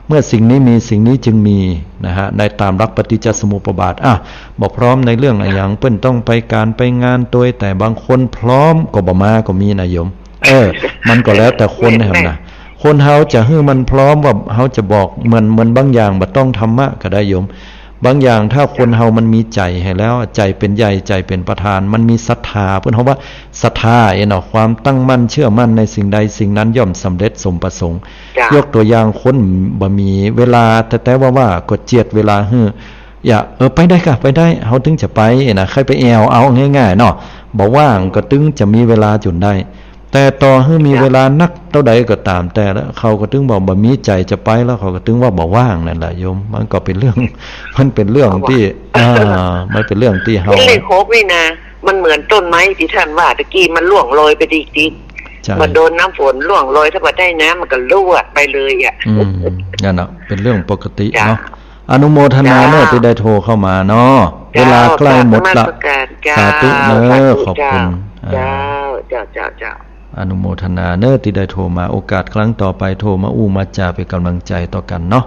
เมื่อสิ่งนี้มีสิ่งนี้จึงมีนะฮะ ในตามหลักปฏิจจสมุปบาท อ่ะ บ่พร้อมในเรื่องอะหยัง เปิ้นต้องไปก๋านไปงานโตย แต่บางคนพร้อมก็บ่มาก็มีนะโยม เออ มันก็แล้วแต่คนนะ แม่น นะ คนเฮาจะหื้อมันพร้อมว่าเฮาจะบอก เหมือน เหมือนบางอย่างบ่ต้องธรรมะก็ได้โยม บางอย่างถ้าคนเฮามันมีใจ๋หั้นแล้ว ใจ๋เป๋นใหญ่ ใจ๋เป๋นประธาน มันมีศรัทธา เปิ้นฮ้องว่าศรัทธาเนาะ ความตั้งมั่นเชื่อมั่นในสิ่งใดสิ่งนั้นย่อมสำเร็จสมประสงค์ เจ้า ยกตั๋วอย่างคนบ่มีเวลา แต่ แต่ว่า ว่าก็เจียดเวลาหื้อ อย่า เออ ไปได้ก่ะ ไปได้ เฮาตึงจะไปนะ ใค่ไปแอ่วเอาง่ายๆ เนาะ บ่ว่างก็ตึงจะมีเวลาจ๋นได้ แต่ต่อหื้อมี เจ้า เวลานักเต้าใดก็ต๋ามแต่ละ เขาก็ตึงบอกบ่มีใจ๋จะไปแล้ว เขาก็ตึงว่าบ่ว่างนั่นแหละโยม มันก็เป๋นเรื่อง มันเป๋นเรื่องตี้ อ่า มันเป๋นเรื่องตี้เฮา เป๋นเลขหกนี่นะ มันเหมือนต้นไม้ตี้ต้านว่าตะกี้ มันร่วงโรยไปดีๆ ใช่ บ่โดนน้ำฝนร่วงโรย ถ้าบ่ได้น้ำมันก็ร่วงไปเลยอะ อืม นั่นน่ะ เป๋นเรื่องปกติ เจ้า เนาะ อนุโมทนาเน้อ เจ้า ตี้ได้โทรเข้ามาเนาะ เจ้า เวลาใก้หมดละ กราบนมัสการเจ้า สาธุเน้อ สาธุ ขอบคุณ เจ้า อ่า เจ้า เจ้า เจ้า เจ้า อนุโมทนาเน้อตี้ได้โทรมา โอกาสครั้งต่อไปโทรมาอู้มาจ๋าเป๋นก๋ำลังใจ๋ต่อกั๋นเนาะ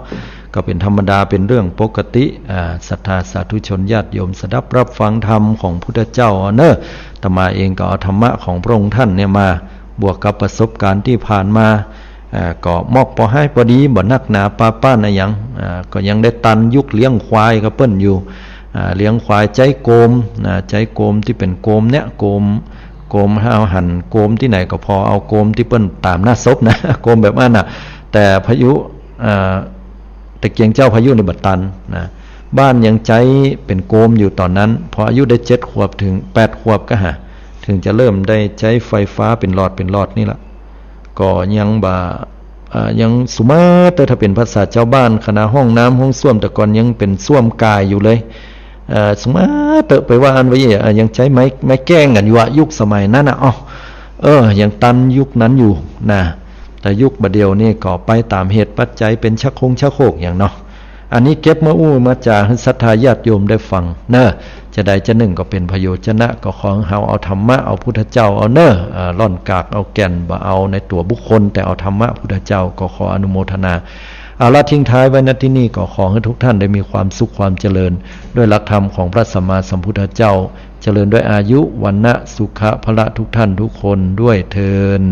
ก็เป๋นธรรมดา เป๋นเรื่องปกติ อ่า ศรัทธาสาธุชนญาติโยมสดับรับฟังธรรมของพุทธเจ้าเน้อ อาตมาเองก็เอาธรรมะของพระองค์ท่านเนี่ยมาบวกกับประสบการณ์ตี้ผ่านมา อ่า ก็มอกปอฮ้ายปอดี บ่นักหนาปาป้านอะหยัง อ่า ก็ยังได้ตันยุคเลี้ยงควายกับเปิ้นอยู่ อ่า เลี้ยงควายใจ๊โกมนะ ใจ๊โกมตี้เป๋นโกมเนี่ย โกม โกม เฮาหันโกมตี้ไหนก็ผ่อเอา โกมตี้เปิ้นต๋ามหน้าศพนะ โกมแบบอั้นน่ะ แต่พายุ อ่า ตะเกียงเจ้าพายุนี่บ่ตันนะ บ้านยังใจ๊เป๋นโกมอยู่ต๋อนนั้น พออายุได้เจ็ดขวบเถิงแปดขวบก่ะหา เถิงจะเริ่มได้ใจ๊ไฟฟ้าเป๋นหลอดเป๋นหลอดนี่ละ ก็ยังบ่ อ่า ยังสุมาเตอร์ ถ้าเป๋นภาษาจาวบ้าน ขนาดห้องน้ำห้องส้วมแต่ก่อนยังเป๋นส้วมก่ายอยู่เลย เอ่อ สุมาเตอร์ ไปว่าอั้นว่าอี้ อ่า ยังใจ๊ไม้ ไม้แก้งกั๋นอยู่อะ ยุคสมัยนั้นน่ะ อ้อ เออ ยังตันยุคนั้นอยู่นะ แต่ยุคบ่าเดี่ยวนี่ก็ไปต๋ามเหตุปัจจัย เป๋นชักโครงชักโครกอย่างเนาะ อันนี้เก็บมาอู้มาจ๋าหื้อศรัทธาญาติโยมได้ฟังเน้อ จะใดจะนึ่งก็เป๋นประโยชน์จะนะ ก็ขอหื้อเฮาเอาธรรมะ เอาพุทธเจ้าเอาเน้อ อ่า ล่อนกากเอาแก่น บ่เอาในตั๋วบุคคล แต่เอาธรรมะพุทธเจ้า ก็ขออนุโมทนา เอาละ ทิ้งท้ายไว้ ณ ตี้นี่ ก็ขอหื้อทุกท่านได้มีความสุขความเจริญ ด้วยหลักธรรมของพระสัมมาสัมพุทธเจ้า เจริญด้วยอายุ วรรณะ สุขะ พละ ทุกท่านทุกคนด้วยเทอญ